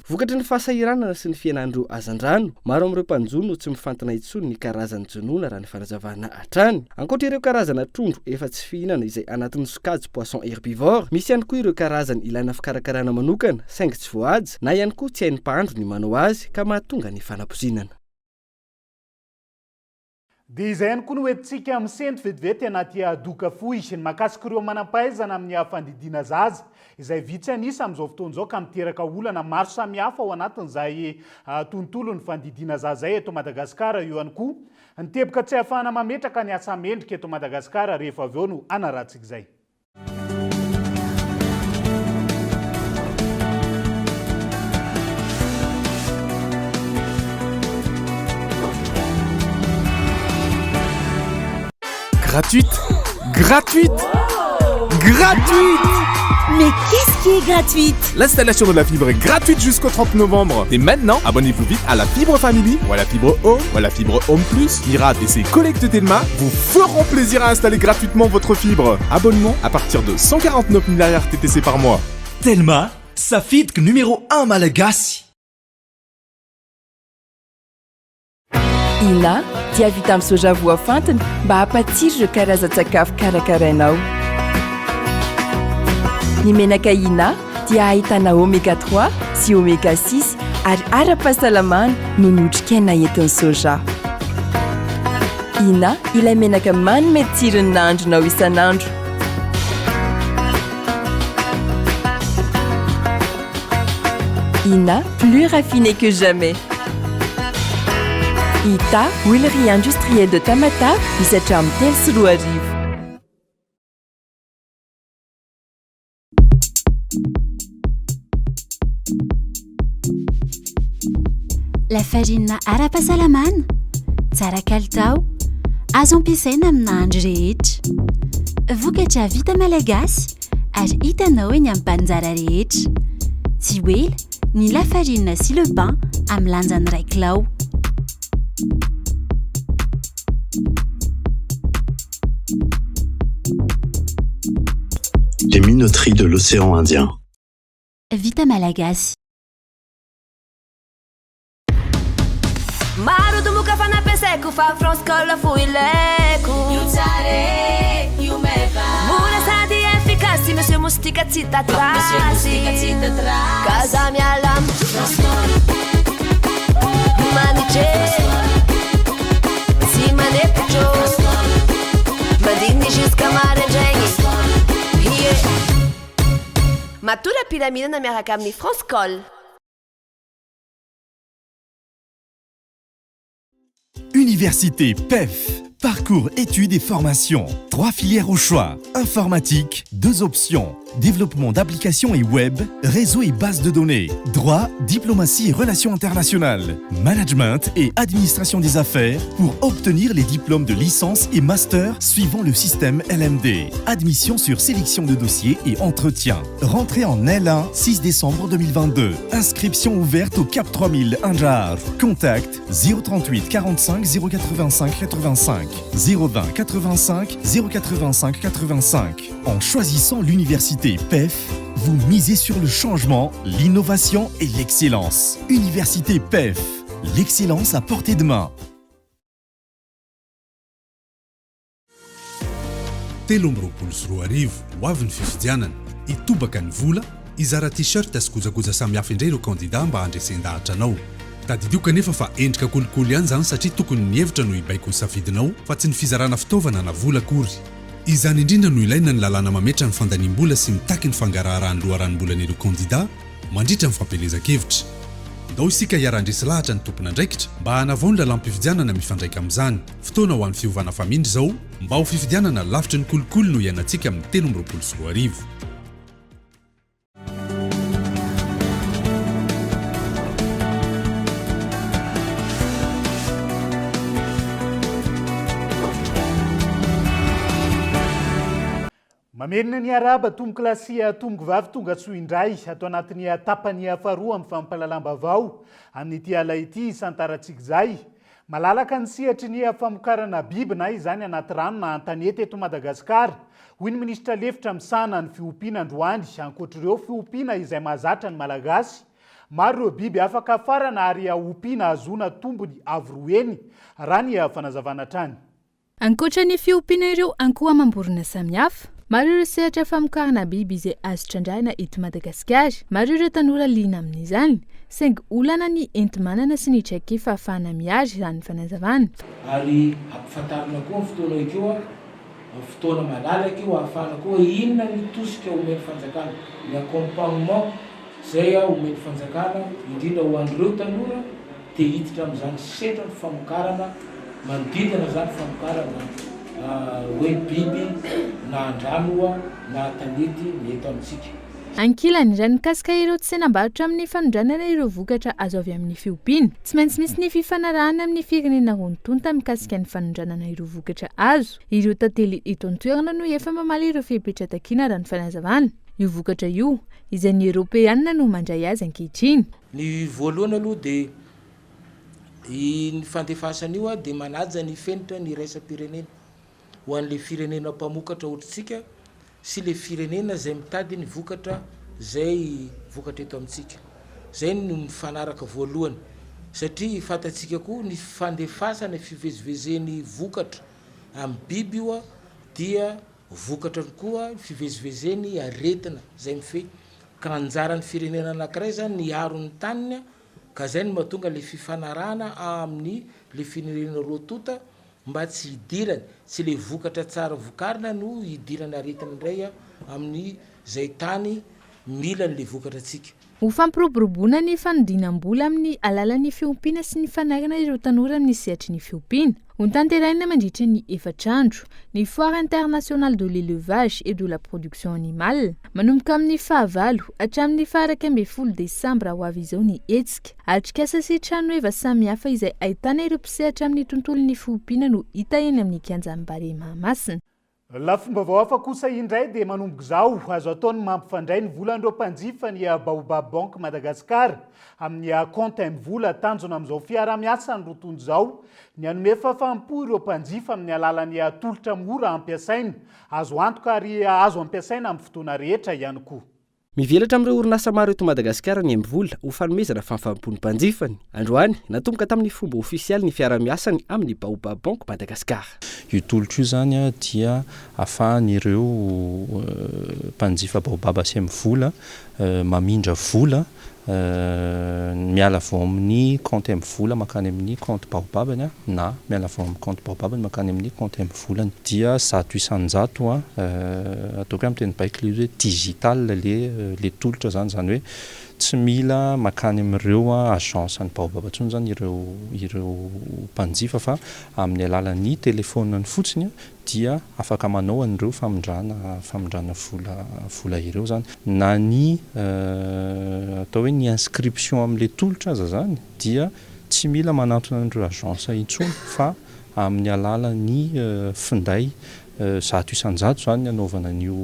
G: Vokatry ny fahasahiranana sy ny fihenan'ireo hazandrano, maro amin'ireo mpanjono no tsy mifantina intsony ny karazan'ny jonoana raha ny fanazavana hatrany. Ankoatra ireo karazana trondro efa tsy fihinana izay anatin'ny sokajy poisson herbivore, misy ihany koa ireo karazany ilaina fikarakarana manokana saingy tsy voahaja na ihany koa tsy hain'ny mpahandro ny manao azy ka mahatonga ny fanapozinana.
H: Dia izay ihany koa no entintsika misento vetivety anaty doka fohy ny mahakasika ireo manam-pahaizana amin'ny fandidiana zaza izay vitsy an'isa amin'izao fotoana izao ka miteraka olana maro samihafa ao anatin'izay tontolon'ny fandidiana zaza izay eto Madagasikara. Eo ihany koa ny teboka tsy ahafahana mametraka ny asa mendrika eto Madagasikara rehefa avy eo no hanaratsika izay.
V: Gratuite Gratuite Gratuite
E: Mais qu'est-ce qui est gratuite
V: L'installation de la fibre est gratuite jusqu'au 30 novembre. Et maintenant, abonnez-vous vite à la fibre Family ou à la fibre Home ou à la fibre Home Plus. Mirad et ses collègues de Telma vous feront plaisir à installer gratuitement votre fibre. Abonnement à partir de 149 000 RTTC par mois.
C: Telma, safidiko numéro 1 malagasy.
B: Ina dia vita amin'ny soja voafantina mba hampatsiro ireo karazan-tsakafo karakarainao. Ny menaka Ina dia ahitana oméga 3 sy oméga 6 ary ara-pahasalamana noho ny otrikaina entin'ny soja. Ina ilay menaka manome tsiro ny nahandronao isan'andro. Ina, plus raffiné que jamais. Ita, huilerie industrielle de Tamatave, misy hatramin'ny 2003.
A: Lafarinina ara-pahasalamana, tsara kalitao, azo ampiasaina amin'ny nahandro rehetra. Vokatra vita malagasy ary hitanao eny amin'ny mpaninjara rehetra. Tsy ho ela ny lafarinina sy le pain amin'ny lanjany iray kilao.
D: Les minoteries de l'océan Indien.
A: Vita malagasy.
F: Maro domoka fa nampiasaiko fa France Call fo ilaiko.
W: Io tsara e, io meva.
F: Mora sady efficace, Monsieur Moustique tsy hita
W: Monsieur
F: trace.
W: Moustique tsy hita trace.
F: Ka za miala am
W: France Call.
F: Manitra e, tsy manepotro. Mandigny jusqu'à maraindraigny. Ie. Matory am-pilaminana miaraka amin'ny France Call.
C: Université PEF. Parcours études et formations. Trois filières au choix. Informatique, deux options. Développement d'applications et web, réseau et base de données. Droit, diplomatie et relations internationales. Management et administration des affaires pour obtenir les diplômes de licence et master suivant le système LMD. Admission sur sélection de dossiers et entretien. Rentrée en L1 6 décembre 2022. Inscription ouverte au Cap 3000 Anjar. Contact 038 45 085 85 020 85 085 85. En choisissant l'université PEF, vous misez sur le changement, l'innovation et l'excellence. Université PEF, l'excellence à portée de main.
X: 2023, ho avy ny fifidianana. Hitobaka ny vola, hizara t-shirt sy kojakoja samihafa indray ireo kandida mba handresen-dahatra anao. Tadidio kanefa fa endrika kolikoly ihany izany satria tokony ny hevitra no hibaiko ny safidinao fa tsy ny fizarana fitaovana na vola akory. Izany indrindra no ilaina ny lalàna mametra ny fandaniam-bola sy mitaky ny fangaraharan'ny loharanom-bolan'ireo kandida mandritra ny fampielezan-kevitra. Ndao isika hiara-handresy lahatra ny tompon'andraikitra mba hanavao ny lalàm-pifidianana mifandraika amin'izany. Fotoana ho an'ny fiovana famindra izao mba ho fifidianana lavitry ny kolikoly no iainantsika amin'ny 2023.
H: Mamerina ny arahaba tompokolahy sy tompokovavy tonga soa indray ato anatin'ny tapany faharoa amin'ny fampahalalam-baovao amin'ity ala ity isantarantsika izay. Malalaka ny sehatry ny famokarana biby na izany anaty rano na an-tanety eto Madagasikara, hoy ny minisitra lefitra misahana ny fiompiana androany. Ankoatr'ireo fiompiana izay mahazatra ny Malagasy, maro ireo biby afaka afarana ary ompiana ahazoana tombony avo roa heny, raha ny fanazavana hatrany.
M: Ankoatra ny fiompiana ireo ankoho amam-borona samihafa, maro ireo sehatra famokarana biby izay azo trandrahina eto Madagasikara. Maro ireo tanora liana amin'izany, saingy olana ny enti-manana sy ny traikefa ahafahana mihary, raha ny fanazavana.
Y: Ary ampifantarina koa ny fotoana io koa, fotoana malalaka io ahafahana koa inona ny tosika omen'ny fanjakana, ny accompagnement izay omen'ny fanjakana indrindra ho an'ireo tanora te hiditra amin'izany setra ny famokarana manodidina izany famokarana hoe biby na an-drano na an-tanety ny eto amintsika.
M: Ankilany, raha nikasika ireo tsenam-barotra amin'ny fanondranana ireo vokatra azo avy amin'ny fiompiana, tsy maintsy misy ny fifanarahana amin'ny firenena roa tonta mikasika ny fanondranana ireo vokatra azo. Ireo tantely eto an-toerana no efa mamaly ireo fepetra takiana raha ny fanazavana. Io vokatra io, izay ny Eoropeanina no mandray azy ankehitriny.
Y: Ny voalohany aloha dia iny fandefasana io dia manaja ny fenitra ny iraisam-pirenena ho an'ilay firenena mpamokatra ohatr'tsika sy ilay firenena izay mitady ny vokatra izay vokatra eto amintsika. Izay no mifanaraka voalohany satria fantatsika koa ny fandefasana fivezivezen'ny vokatra amin'ny biby io dia vokatra koa ny fivezivezen'ny aretina izay mifehy Ka anjaran'ny firenena anakiray zany ny hiaro ny taniny ka zay no mahatonga le fifanarahana amin'ny le firenena roa tonta mba tsy hidirany, tsy le vokatra tsara vokarina no hidirany aretina indray amin'ny zay tany mila an'le vokatra tsika.
M: Ho fampiroboroboana ny fanodinam-bola amin'ny alalan'ny fiompiana sy ny fanairana ireo tanora amin'ny sehatry ny fiompiana. Hotanterahina mandritra ny efatra andro ny Foire internationale de l'élevage et de la production animale. Manomboka amin'ny fahavalo hatramin'ny faha-11 desambra ho avy izao ny hetsika. Atrikasa sy tranoheva samihafa izay ahitana ireo mpisehatra amin'ny tontolon'ny fiompiana no hita eny amin'ny kianjan'ny Barea Mahamasina.
H: Lafim-baovao hafa kosa indray dia manomboka izao, azo atao ny mampifandray ny volan'ireo mpanjifa ny Baobab Bank Madagascar amin'ny compte MVola. Tanjona amin'izao fiaraha-miasan'ny roa tonta izao ny hanome fahafaham-po ireo mpanjifa amin'ny alalan'ny tolotra mora ampiasaina, azo antoka ary azo ampiasaina amin'ny fotoana rehetra ihany koa.
G: Mivelatra amin'ireo orinasa maro eto Madagasikara ny MVola ho fanomezana fahafaham-po ny mpanjifany. Androany, natomboka tamin'ny fomba ofisialy ny fiaraha-miasany amin'ny Baobab Bank Madagascar.
J: Io tolotra io izany dia ahafahan'ireo mpanjifa Baobab sy MVola mamindra vola miala avy ao amin'ny kaonty MVola mankany amin'ny kaonty Baobab-ny na miala avy ao amin'ny kaonty Baobab-ny mankany amin'ny kaonty MVola-ny. Dia 100%, ataoko hoe amin'ny teny baiko ilay izy hoe digital ilay tolotra izany, izany hoe tsy mila mankany amin'ireo agence an'ny Baobab intsony izany ireo ireo mpanjifa fa amin'ny alalan'ny telefaoniny fotsiny dia afaka manao an'ireo famindrana famindrana vola vola ireo izany. Na ny atao hoe ny inscription amin'ilay tolotra aza izany dia tsy mila manantona an'ireo agence intsony fa amin'ny alalan'ny finday 100% izany ny anaovana an'io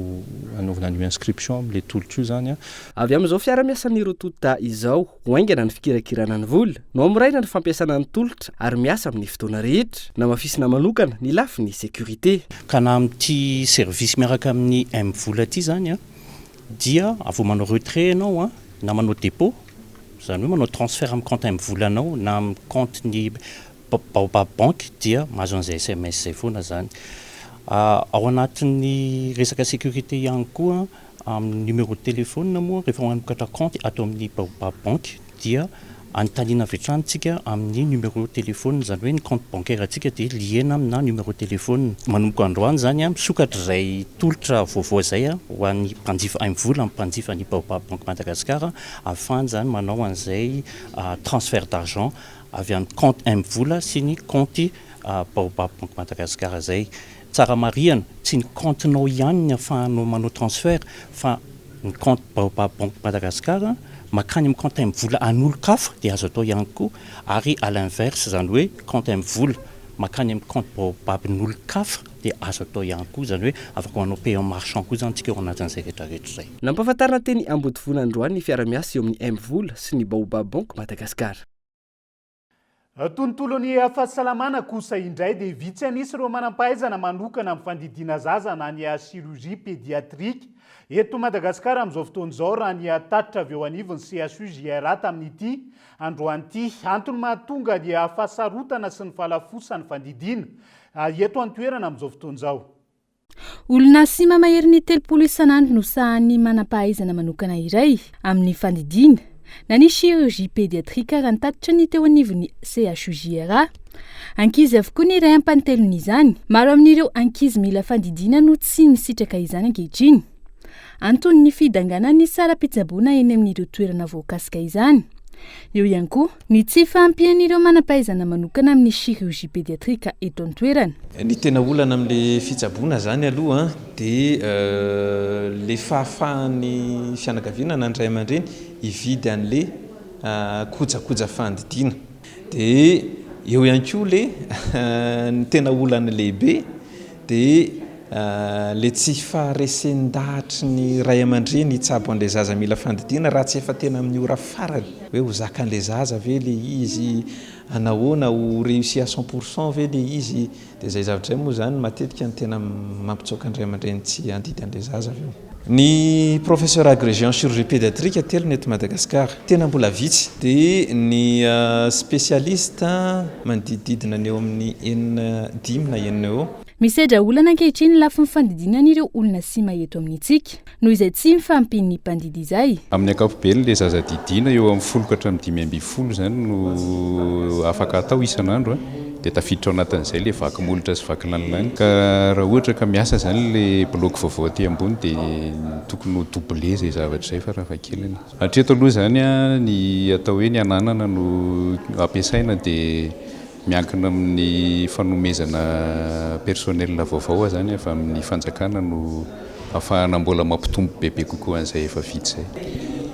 J: anaovana an'io inscription amin'ilay tolotra io izany an.
G: Avy amin'izao fiara-miasan'ny roa tonta izao, ho haingana ny fikirakirana ny vola, nohamoraina ny fampiasana ny tolotra ary miasa amin'ny fotoana rehetra. Namafisina manokana ny lafiny sécurité.
K: Ka na amin'ity service miaraka amin'ny M-vola ity izany an, dia vao manao retrait ianao an, na manao dépôt, izany hoe manao transfert amin'ny compte M-volanao na amin'ny compte-n'ny Baobab Bank dia mahazo an'izay sms izay foana izany. Ao anatin'ny resaka sécurité ihany koa amin'ny numéro de téléphone moa rehefa manokatra compte ato amin'ny Baobab Bank dia anontaniana avy hatrany tsika amin'ny numéro téléphone, izany hoe ny compte bancaire antsika dia lier-na amina numéro téléphone. Manomboka androany izany misokatra izay tolotra vaovao izay ho an'ny mpanjifa MVola, mpanjifa ny Baobab Bank Madagascar ahafahany izany manao an'izay transfert d'argent avy amin'ny compte MVola sy ny compte Baobab Bank Madagascar izay. Tsara marihana, tsy ny compte-nao ihany ny ahafahanao manao transfert fa ny compte Baobab Bank Madagascar mankany amin'ny compte MVola an'olon-kafa dia azo atao ihany koa ary à l'inverse izany hoe compte MVola mankany amin'ny compte Baobab-n'olon-kafa dia azo atao ihany koa, izany hoe afaka manao paiement marchand koa izany tsika ao anatin'izay rehetra rehetra izay.
G: Nampahafantarina teny Ambodivona androany ny fiara-miasa eo amin'ny MVola sy ny Baobab Bank Madagascar.
H: Tontolon'ny fahasalamana kosa indray dia vitsy an'isa ireo manam-pahaizana manokana amin'ny fandidiana zaza na ny chirurgie pédiatrique eto Madagasikara amin'izao fotoana izao raha ny tatitra avy eo anivon'ny CHU-JRA tamin'ity androany ity. Antony mahatonga ny fahasarotana sy ny fahalafosan'ny fandidiana eto an-toerana amin'izao fotoana izao.
M: Olona sima maherin'ny 30 isan'andro no sahanin'ny manam-pahaizana manokana iray amin'ny fandidiana na ny chirurgie pédiatrique raha ny tatitra ny teo anivon'ny CHUJRA. Ankizy avokoa ny iray ampanintelon'izany. Maro amin'ireo ankizy mila fandidiana no tsy misitraka izany ankehitriny. Antony ny fidanganan'ny saram-pitsaboana eny amin'ireo toerana voakasika izany. Eo ihany koa ny tsy fahampian'ireo manam-pahaizana manokana amin'ny chirurgie pédiatrique eto an-toerana.
L: Ny tena olana amin'ilay fitsaboana izany aloha dia ilay fahafahan'ny fianakaviana na ny ray aman-dreny hividy an'ilay kojakoja fandidiana. Dia eo ihany koa ilay ny tena olana lehibe Dia le tsy faharesen-dahatry ny ray aman-dreny hitsabo an'ilay zaza mila fandidiana raha tsy efa tena amin'ny ora farany, hoe ho zakan'ilay zaza ve le izy, anahoana, ho réussi à cent pour cent ve le izy, dia izay zavatra izay moa izany matetika no tena mampitsoaka ny ray aman-dreny tsy handidy an'ilay zaza avy eo. Ny professeur agrégé en chirurgie pédiatrique telo ny eto Madagascar. Tena mbola vitsy. Dia ny spécialiste manodidididina ny eo amin'ny enina, dimy na enina eo.
M: Misedra olana ankehitriny ny lafiny fandidiana an'ireo olona sima eto amintsika, noho izay tsy fahampian'ny mpandidy izay.
N: Amin'ny ankapobeny ilay zaza didiana eo amin'ny folo ka hatramin'ny 15 izany no afaka atao isan'andro.
L: Dia tafiditra ao anatin'izay ilay vaky molotra sy vaky lanilany. Ka raha ohatra ka miasa izany ilay bloc vaovao aty ambony dia tokony ho doubler izay zavatra izay farafahakeliny. Hatreto aloha izany ny atao hoe ny ananana no ampiasaina dia miankina amin'ny fanomezana personnel vaovao izany avy amin'ny fanjakana no ahafahana mbola mampitombo bebe kokoa an'izay efa vita izay.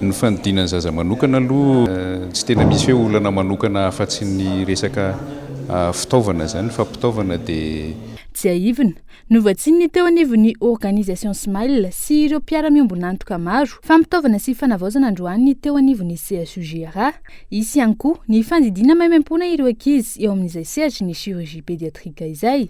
L: Ny fanodinana ny zaza manokana aloha tsy tena misy hoe olana manokana afa-tsy ny resaka fitaovana izany, fampitaovana dia.
M: Tsiahivina, novatsian'ny teo anivon'ny Organisation Smile sy ireo mpiara-miombon'antoka maro fampitaovana sy fanavaozana androany ny teo anivon'ny CSUGRA. Hisy ihany koa ny fandidiana maimaimpoana ireo ankizy eo amin'izay sehatry ny chirurgie pédiatrique izay.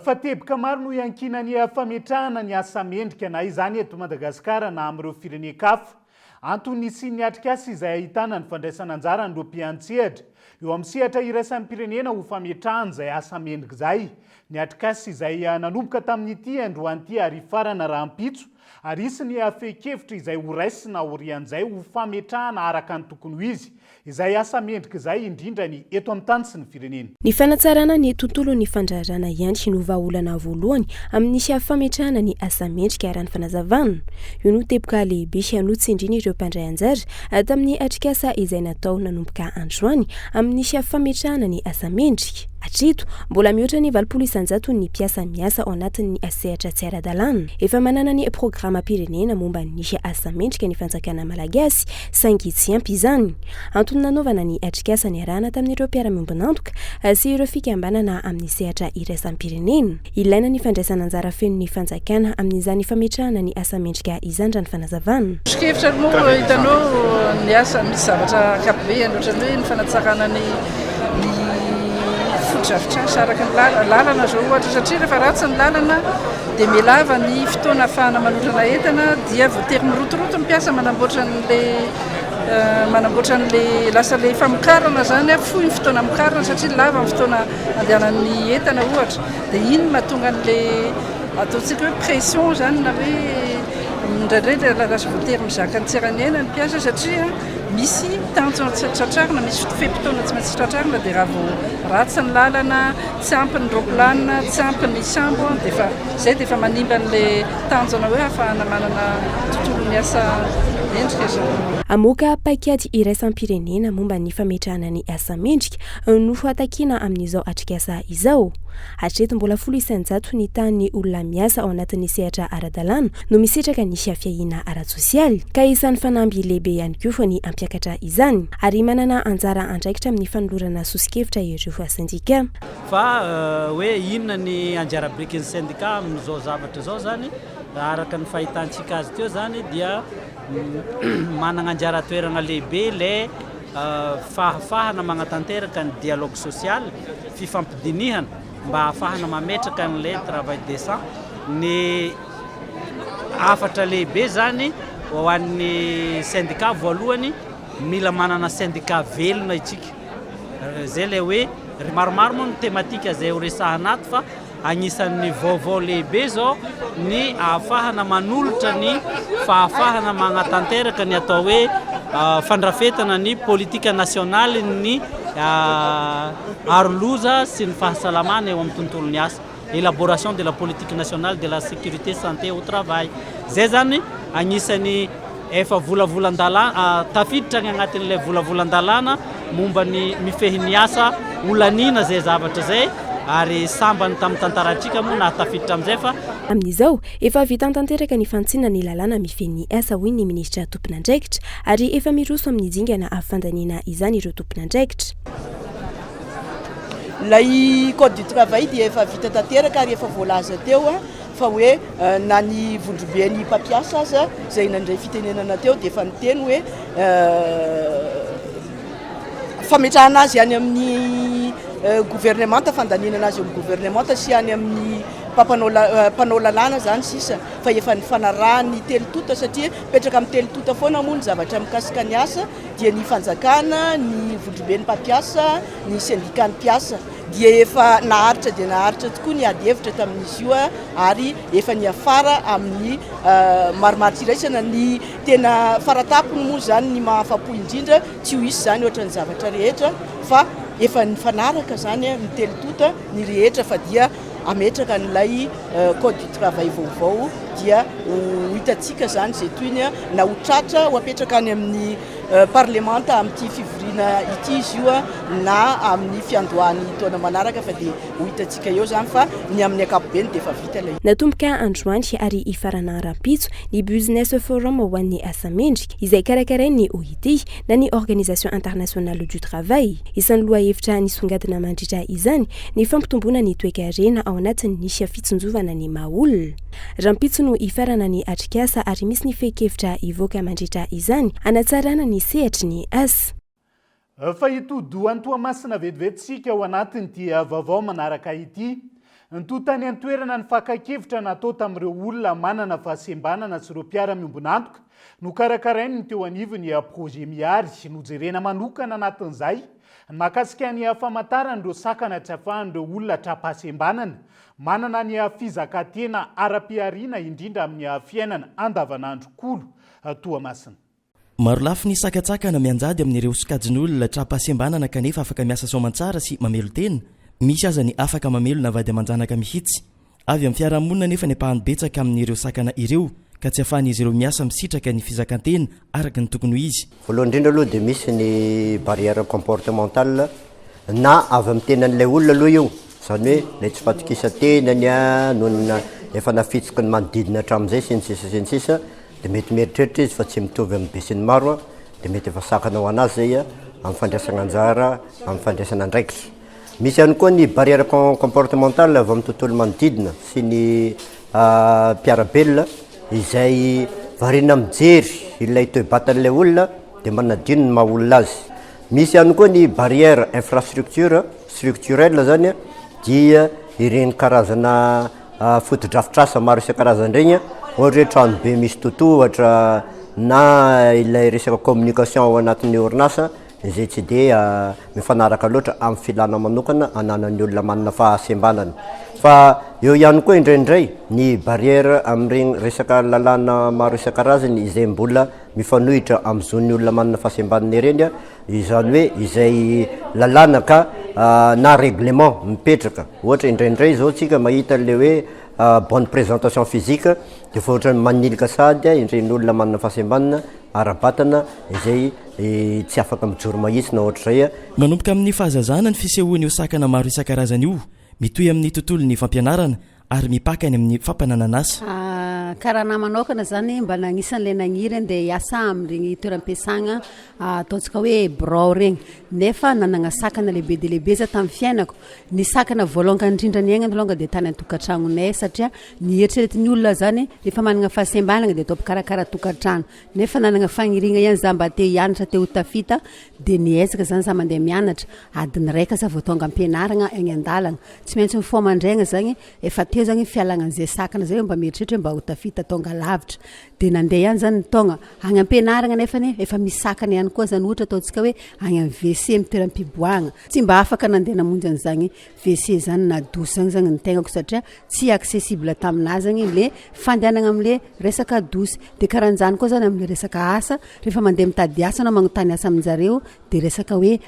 H: Fa teboka maro no iankinan'ny fametrahana ny asa mendrika na izany eto Madagasikara na amin'ireo firenen-kafa. Antony nisian'ny atrikasa izay ahitana ny fandraisan'anjaran'ireo mpiantsehatra eo amin'ny sehatra iraisam-pirenena ho fametrahana izay asa mendrika izay ny atrikasa izay nanomboka tamin'ity androany ity ary hifarana rahampitso ary hisy ny fehin-kevitra izay horaisina aorian'izay ho fametrahana araka ny tokony ho izy Izay asa mendrika izay, indrindra ny eto amin'ny tany sy ny firenena.
N: Ny fanatsarana ny tontolon'ny fandraharahana ihany no vahaolana voalohany amin'ny fametrahana ny asa mendrika, raha ny fanazavana. Io no teboka lehibe notsindrin'ireo mpandray anjara tamin'ny atrikasa izay natao nanomboka androany amin'ny fametrahana ny asa mendrika. Hatreto, mbola mihoatra ny 80 isan-jaton'ny mpiasa miasa ao anatin'ny sehatra tsy ara-dalàna. Efa manana ny programam-pirenena momba ny asa mendrika ny fanjakana malagasy, saingy tsy ampy izany. Antony nanaovana ny atrikasa niarahana tamin'ireo mpiara-miombon'antoka sy ireo fikambanana amin'ny sehatra iraisam-pirenena. Ilaina ny fandraisana anjara feno ny fanjakana amin'izany fametrahana ny asa mendrika izany raha ny fanazavana.
O: Soso-kevitra moa hitanao ny asa misy zavatra ankapobeny ohatran'ny hoe ny fanatsarana ny ny fotodrafitrasa araka ny lalana izao ohatra satria rehefa ratsy ny lalana dia mihalava ny fotoana ahafahana manondrana entana dia voatery mirotoroto ny mpiasa manamboatra an'ilay manamboatra an'ilay lasa ilay famokarana izany a, fohy ny fotoana amokarana satria lava ny fotoana andehanan'ny entana ohatra dia iny no mahatonga an'ilay ataontsika hoe pression izany na hoe indraindray lasa voatery mizaka ny tsy eran'aina ny mpiasa satria misy tanjona tsy tratrarina, misy fe-potoana tsy maintsy tratrarina dia raha vao ratsy ny lalana Tsy ampy ny roplanina, tsy ampy ny sambo dia efa izay dia efa manimba an'ilay tanjona hoe ahafahana manana tontolon'ny asa mendrika izany.
N: Hamoaka paikady iraisam-pirenena momba ny fametrahana ny asa mendrika no takiana amin'izao atrikasa izao. Hatreto mbola 10% ny tahan'ny olona miasa ao anatin'ny sehatra ara-dalàna no misitraka ny fiahiana ara-tsosialy ka isan'ny fanamby lehibe ihany koa ny hampiakatra izany ary manana anjara andraikitra amin'ny fanolorana soso-kevitra ireo sendika.
P: Fa hoe inona ny anjara birikin'ny sendika amin'izao zavatra izao izany, araka ny fahitantsika azy teo izany dia manana anjara toerana lehibe ilay fahafahana magnatanteraka ny dialogue social, fifampidinihana mba hahafahana mametraka an'ilay travail décent. Ny hafatra lehibe izany ho an'ny sendika voalohany, mila manana sendika velona isika. Izay ilay hoe maromaro moa ny thématique izay ho resahana ato fa agnisan'ny vaovao lehibe izao ny ahafahana manolotra ny fahafahana magnatanteraka ny atao hoe fandrafetana ny politika nasionalin'ny aro loza sy ny fahasalamana eo amin'ny tontolon'ny asa. Élaboration de la politique nationale de la sécurité santé au travail. Zay zany agnisan'ny efa volavolan-dalàna tafiditra any agnatin'ilay volavolan-dalàna momba ny mifehy ny asa holaniana zay zavatra zay ary sambany tamin'ny tantarantsika moa nahatafiditra amin'izay fa
N: Amin'izao, efa vita tanteraka ny fanitsiana ny lalàna mifehy ny asa, hoy ny minisitra tompon'andraikitra, ary efa miroso amin'ny dingana fandaniana izany ireo tompon'andraikitra.
Q: Ilay code du travail dia efa vita tanteraka ary efa voalaza teo fa hoe na ny vondromben'ny mpampiasa aza izay nandray fitenenana teo dia efa niteny hoe fametrahana azy any amin'ny governemanta, fandaninana azy eo amin'ny governemanta sy any amin'ny mpampanao mpanao lalàna izany sisa fa efa nifanarahan'ny telo tonta satria mipetraka amin'ny telo tonta foana moa ny zavatra mikasika ny asa dia ny fanjakana, ny vondromben'ny mpampiasa, ny sendikan'ny mpiasa dia efa naharitra dia naharitra tokoa ny ady hevitra tamin'izy io ary efa niafara amin'ny marimaritra iraisana. Ny tena faratapony moa izany ny mahafapo indrindra tsy ho hisy izany ohatran'ny zavatra rehetra fa. efa nifanaraka izany ny telo tonta ny rehetra fa dia hametraka an'ilay code du travail vaovao dia ho hitantsika izany izay tohiny na ho tratra ho apetraka any amin'ny parlemanta amin'ity fivoriana ity izy io na amin'ny fiandohan'ny taona manaraka fa dia ho hitantsika eo izany fa ny amin'ny ankapobeny dia efa vita ilay
N: Natomboka androany ary hifarana rahampitso ny Business Forum ho an'ny asa mendrika izay karakarain'ny OIT na ny Organisation Internationale du Travail. Isan'ny lohahevitra nisongadina mandritra izany ny fampitomboana ny toekarena ao anatin'ny fitsinjovana ny maha olona. Rahampitso no hifarana ny atrikasa ary misy ny fehin-kevitra hivoaka mandritra izany hanatsarana ny sehatry ny asa.
H: Fa hitodi-doha any Toamasina vetivety isika ao anatin'ity vaovao manaraka ity. Nitohy tany an-toerana ny fakan-kevitra natao tamin'ireo olona manana fahasembanana sy ireo mpiara-miombon'antoka nokarakarain'ny teo anivon'ny Projet Mihary. Nojerena manokana anatin'izay ny mahakasika ny famantarana ireo sakana tsy afahan'ireo olona tra-pahasembanana manana ny fizakantena ara-pihariana indrindra amin'ny fiainana andavanandro kolo Toamasina.
I: Marolafy ny sakantsakana mianjady amin'ireo sokajin'olona tra-pahasembanana kanefa afaka miasa soamantsara sy mamelon-tena, misy aza ny afaka mamelona vady aman-janaka mihitsy. Avy amin'ny fiarahamonina anefa ny ampahany betsaka amin'ireo sakana ireo ka tsy ahafahan'izy ireo miasa misitraka ny fizakan-tena araka ny tokony ho izy.
R: Voalohany indrindra aloha dia misy ny barrière comportementale na avy amin'ny tenan'ilay olona aloha io, izany hoe ilay tsy fahatokisan-tenany noho ny efa nafitsiky ny manodidina hatramin'izay sy ny sisa sy ny sisa. Dia mety mieritreritra izy fa tsy mitovy amin'ny besinimaro dia mety efa sakana ho an'azy izay amin'ny fandraisana anjara, amin'ny fandraisana andraikitra. Misy ihany koa ny barrière comportementale avy amin'ny tontolo manodidina sy ny mpiara-belona izay variana mijery ilay toe-batan'ilay olona dia manadino ny maha olona azy. Misy ihany koa ny barrière infrastructure, structurelle zany dia ireny karazana fotodrafitrasa maro isan-karazany ireny, ohatra hoe trano be misy totohatra na ilay resaka communication ao anatin'ny orinasa izay tsy dia mifanaraka loatra amin'ny filana manokana ananan'ny olona manana fahasembanana. Fa eo ihany koa indraindray ny barrière amin'ireny resaka lalàna maro isan-karazany izay mbola mifanohitra amin'ny zon'ny olona manana fahasembanana ireny, izany hoe izay lalàna ka na règlement mipetraka, ohatra indraindray izao tsika mahita an'ilay hoe bonne présentation physique dia efa ohatran'ny manilika sahady ireny olona manana fahasembanana ara-batana izay tsy afaka mijoro mahitsy na ohatr'izay.
I: Manomboka amin'ny fahazazana ny fisehoan'io sakana maro isan-karazany io, mitohy amin'ny tontolon'ny fampianarana ary mipaka any amin'ny fampananan'asa.
S: Karaha anah manokana zany mba nagnisan'le nagniry andeha hiasa amin'regny toeram-piasagna ataontsika hoe birao regny nefa nanagna sakana lehibe dia lehibe za tamin'ny fiainako, ny sakana voalongany indrindra niaignana alongany dia tany an-tokantragnonay satria ny eritreretin'ny olona zany rehefa managna fahasembanana dia atao mpikarakara tokantrano nefa nanagna fagniriagna ihany za mba te hianatra te ho tafita dia niezaka zany za mandeha mianatra adiny raika za vao tonga am-pianaragna egny an-dalagna Tsy maintsy mifoha mandraigna zagny, efa teo zagny fialagna an'izay sakana zay hoe mba mieritreritra hoe mba ho tafita tonga lavitra, de nandeha ihany zany ny taogna, agny am-pianaragna nefany efa misy sakana ihany koa zany ohatra ataontsika hoe agny amin'ny WC amin'ny toeram-piboahagna, tsy mba afaka nandeha namonjy an'zagny WC zany na douche zagny zagny ny tegnako satria tsy accessible taminah zagny le fandehanagna am'le resaka douche, de karahan'zany koa zany am'le resaka asa, rehefa mandeha mitady asa anao magnontany asa amin-jareo de resaka hoe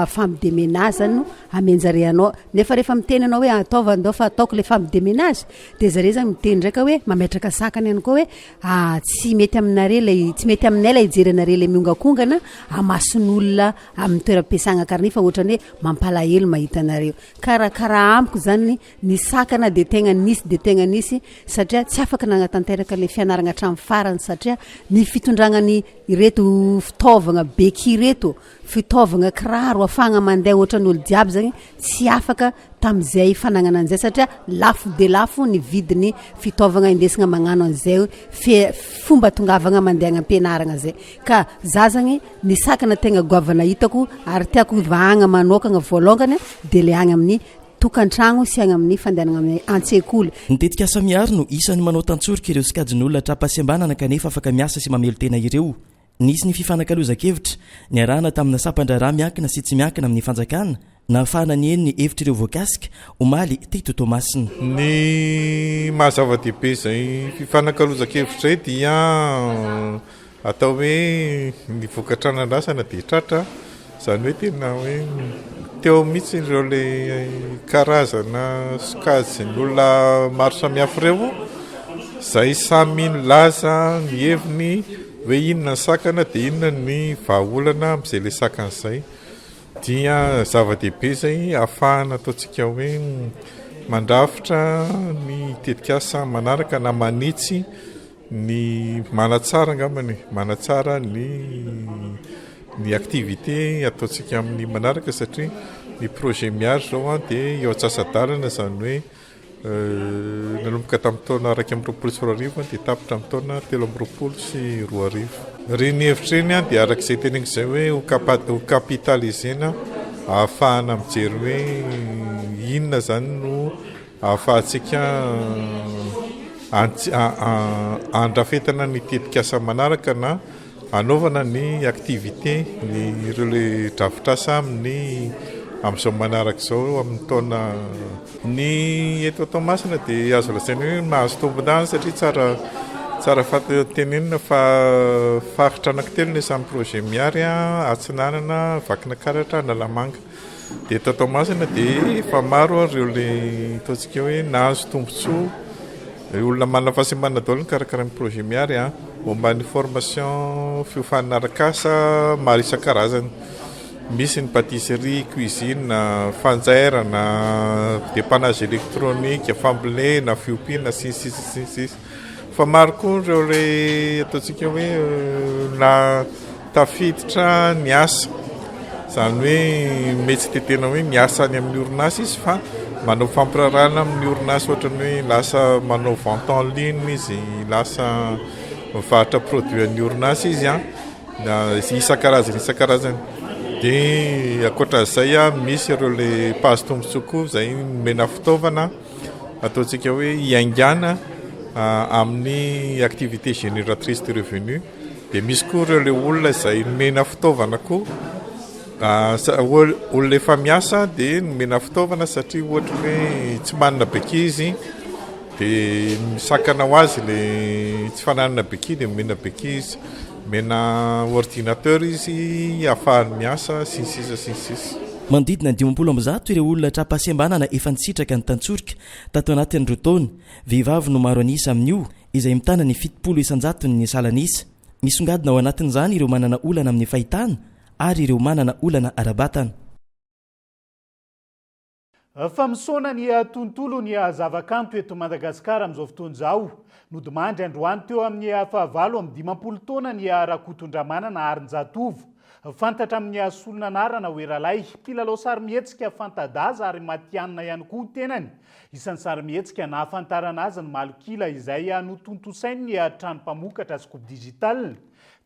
S: femme de ménage zany no amen-jare anao nefa rehefa miteny anao hoe ataova andao fa ataoko le femme de ménage de zare zany miteny ndraika hoe mametraka sakana ihany koa hoe tsy mety aminare lay tsy mety aminay lay hijery anare le miongakongana amason'olona amin'ny toeram-piasagna karaha nefa ohatrany hoe mampalahelo mahita anareo karakaraha amiko zany ny sakana de tegna nisy de tegna nisy satria tsy afaka nagnatanteraka le fianaragna hatramin'ny farany satria ny fitondragna ny Ireto fitaovagna béquille ireto, fitaovagna kiraro afahagna mandeha ohatran'ny olo jiaby zagny tsy afaka tamin'izay fanagnana an'izay satria lafo de lafo ny vidin'ny fitaovagna indesigna magnano an'izay fe- fomba atongavagna mandeha agny am-pianaragna zay ka za zagny ny sakana tegna goavana hitako ary tiako vahagna manôkagna voalôngany de le agny amin'ny tokantragno sy agny amin'ny fandehanagna amin'ny an-tsekoly.
I: Ny tetikasa Mihary no isan'ny manao tantsoroka ireo sokajin'olona tra-pahasembanana kanefa afaka miasa sy mamelon-tena ireo. Nisy ny fifanakalozan-kevitra niarahana tamina sampan-draharaha miankina sy tsy miankina amin'ny fanjakana nahafahana niheno ny hevitr'ireo voakasika, omaly, teto Toamasina.
T: Ny maha zava-dehibe izay fifanakalozan-kevitra izay dia Atao hoe ny vokatra nandrasana dia tratra, izany hoe tena hoe Teo mihitsy ireo le karazana sokajin'olona maro samihafa ireo izay samy nilaza ny heviny hoe inona ny sakana dia inona ny vahaolana amin'izay le sakana izay. Dia zava-dehibe izay ahafahana ataontsika hoe mandrafitra ny tetikasa manaraka na manitsy Ny manatsara angambany e, manatsara ny ny activité ataontsika amin'ny manaraka satria ny projet Miary izao an dia eo antsasa-dalana izany hoe nanomboka tamin'ny taona 2021 dia tapitra amin'ny taona 2023. Ireny hevitra ireny an dia araka izay teneniko izay hoe ho capa- ho capitaliser-na ahafahana mijery hoe inona izany no Ahafahantsika andrafetana ny tetikasa manaraka na anaovana ny activité ny ireo le drafitrasa amin'ny amin'izao manaraka izao amin'ny taona. Ny eto Toamasina dia azo lazaina hoe mahazo tombondahiny satria tsara tsara tenenina fa faritra anankitelo ny isan'ny projet Miary, Atsinanana, Vakinankaratra, Analamanga. Dia eto Toamasina dia efa maro ireo le ataontsika hoe nahazo tombontsoa, olona manana fahasembanana daholo nikarakara ny projet Miary an, momba ny formation fiofanana arak'asa maro isan-karazany. Misy ny pâtisserie, cuisine, fanjairana, dépannage électronique, fambolena, fiompiana sy ny sisa sy ny sisa. Fa maro koa ireo le ataontsika hoe na Tafiditra ny asa, izany hoe mety tsy dia tena hoe miasa any amin'ny orinasa izy fa manao fampiraharahana amin'ny orinasa ohatran'ny hoe lasa manao vente en ligne izy, lasa mivarotra produit an'ny orinasa izy an, na isan-karazany isan-karazany. Dia ankoatran'izay an, misy ireo ilay mpahazo tombontsoa koa izay nomena fitaovana ataontsika hoe hiaingàna amin'ny activité génératrice de revenu. Dia misy koa ireo ilay olona izay nomena fitaovana koa, olona efa miasa dia nomena fitaovana satria ohatra hoe tsy manana béquille izy dia misakana ho azy ilay tsy fananana béquille dia omena béquille izy, omena ordinateur izy ahafahany miasa sy ny sisa sy ny sisa.
I: Manodidina ny 150 ireo olona tra-pahasembanana efa nisitraka ny tantsoroka tato anatin'ny roa taona. Vehivavy no maro an'isa amin'io izay mitana ny 70 isan-jaton'ny salan'isa. Misongadina ao anatin'izany ireo manana olana amin'ny fahitana ary ireo manana olana ara-batana.
H: Fa misaona ny tontolon'ny zavakanto eto Madagasikara amin'izao fotoana izao. Nodimandry androany teo amin'ny fahavalo amby 50 taona ny Rakotondramanana Harinjatovo. Fantatra amin'ny solon'anarana hoe Ralay, mpilalao sarimihetsika fanta-daza ary matihanina ihany koa tenany. Isan'ny sarimihetsika nahafantarana azy ny Malok'ila izay notontosain'ny trano mpamokatra Scoop Digital.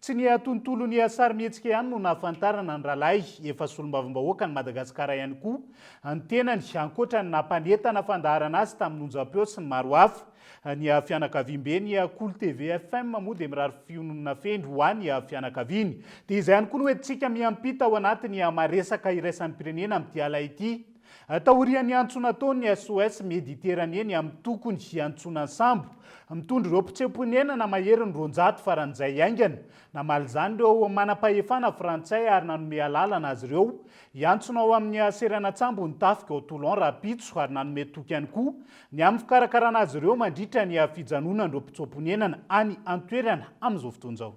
H: Tsy ny tontolon'ny sarimihetsika ihany no nahafantarana an'i Ralay, efa solombavambahoakan'i Madagasikara ihany koa ny tenany, ankoatra ny nampanentana fandaharana azy tamin'ny onjam-peo sy ny maro hafa. Ny fianakaviamben'ny Kolo TV FM moa dia mirary fiononana feno ho an'ny fianakaviany. Dia izay ihany koa no entintsika miampita ao anatin'ny maresaka iraisam-pirenena amin'ity ala ity. Taorian'ny antso nataon'ny SOS Méditerranée ny amin'ny tokony hiantsoana ny sambo mitondra ireo mpitsepo-ponenana maherin'ny 200 faran'izay haingana, namaly izany ireo manam-pahefana frantsay ary nanome alalana azy ireo hiantsona ao amin'ny seranan-tsambo ny tafika ao Toulon rahampitso ary nanome toky ihany koa ny amin'ny fikarakarana azy ireo mandritra ny fijanonan'ireo mpitsoa-ponenana any an-toerana amin'izao fotoana izao.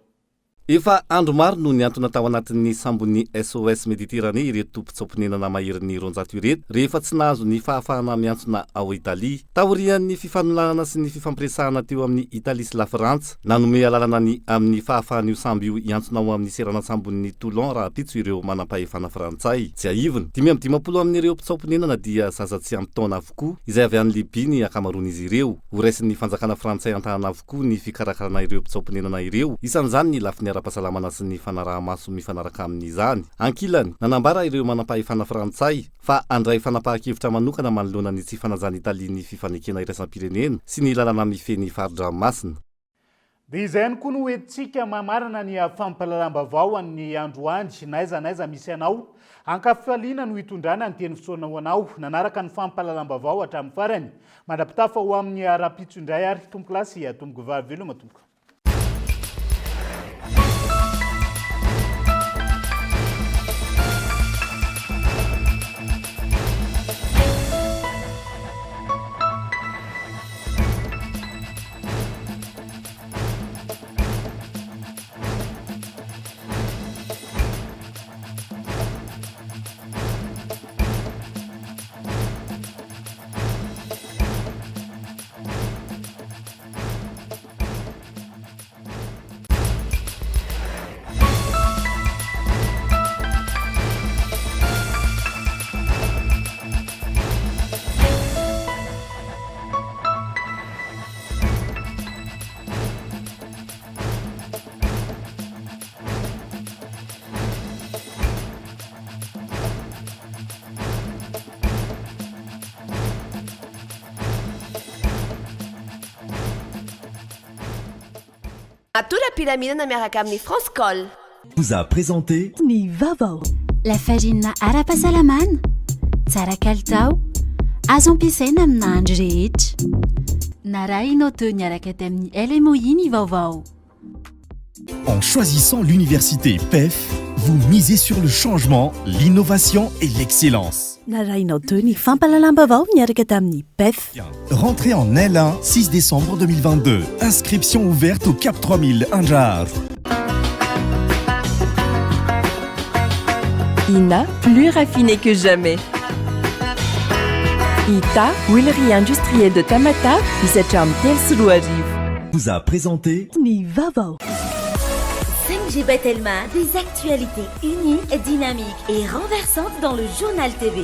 B: Efa andro maro no nihantona tao anatin'ny sambon'ny SOS Méditerranée ireto mpitsoa-ponenana maherin'ny 200 ireto rehefa tsy nahazo ny fahafahana miantsona ao Italia. Taorian'ny fifanolanana sy ny fifampiresahana teo amin'i Italia sy Lafrantsa, nanome alalana ny amin'ny fahafahan'io sambo io hiantsona ao amin'ny seranan-tsambon'i Toulon rahampitso ireo manampahefana frantsay. Tsiahivina, 55 amin'ireo mpitsoa-ponenana dia zaza tsy ampy taona avokoa, izay avy any Libia ny ankamaroan'izy ireo. Horaisin'ny fanjakana frantsay an-tanana avokoa koa ny fikarakarana ireo mpitsoa-ponenana ireo, isan'izany ny lafiny ara-pahasalamana sy ny fanaraha-maso mifanaraka amin'izany. Ankilany, nanambara ireo manampahefana frantsay fa handray fanapahan-kevitra manokana manoloana ny tsy fanajan'i Italia ny fifanekena iraisam-pirenena sy ny lalana mifehy ny fari-dranomasina.
H: Dia izay ihany koa no hoentintsika mamarana ny fampahalalam-baovao an'ny androany, n'aiza n'aiza misy anao. Ankafaliana no hitondrana ny teny fisaorana ho anao nanaraka ny fampahalalam-baovao hatramin'ny farany. Mandra-pitafa ho amin'ny rahampitso indray ary tompokolahy sy tompokovavy veloma tompoko.
F: Matory am-pilaminana miaraka amin'ny France Call.
C: Vous a présenté.
A: Ny vaovao.
D: Lafarinina ara-pahasalamana, tsara kalitao, azo ampiasaina amin'ny nahandro rehetra. Narahinao teo niaraka tamin'ny LMOI ny vaovao.
C: En choisissant l'université PEF, vous misez sur le changement, l'innovation et l'excellence.
A: Narahinao teo ny fampahalalam-baovao niaraka tamin'ny PEF.
C: Rentrée en L1, 6 décembre 2022. Inscription ouverte au Cap 3000 Andraharo.
E: Ina, plus raffiné que jamais. Ita, huilerie industrielle de Tamatave, izay hatramin'ny 2003.
C: Vous a présenté
A: ny vaovao.
U: 5G by Telma, des actualités uniques, dynamiques et renversantes dans le journal TV.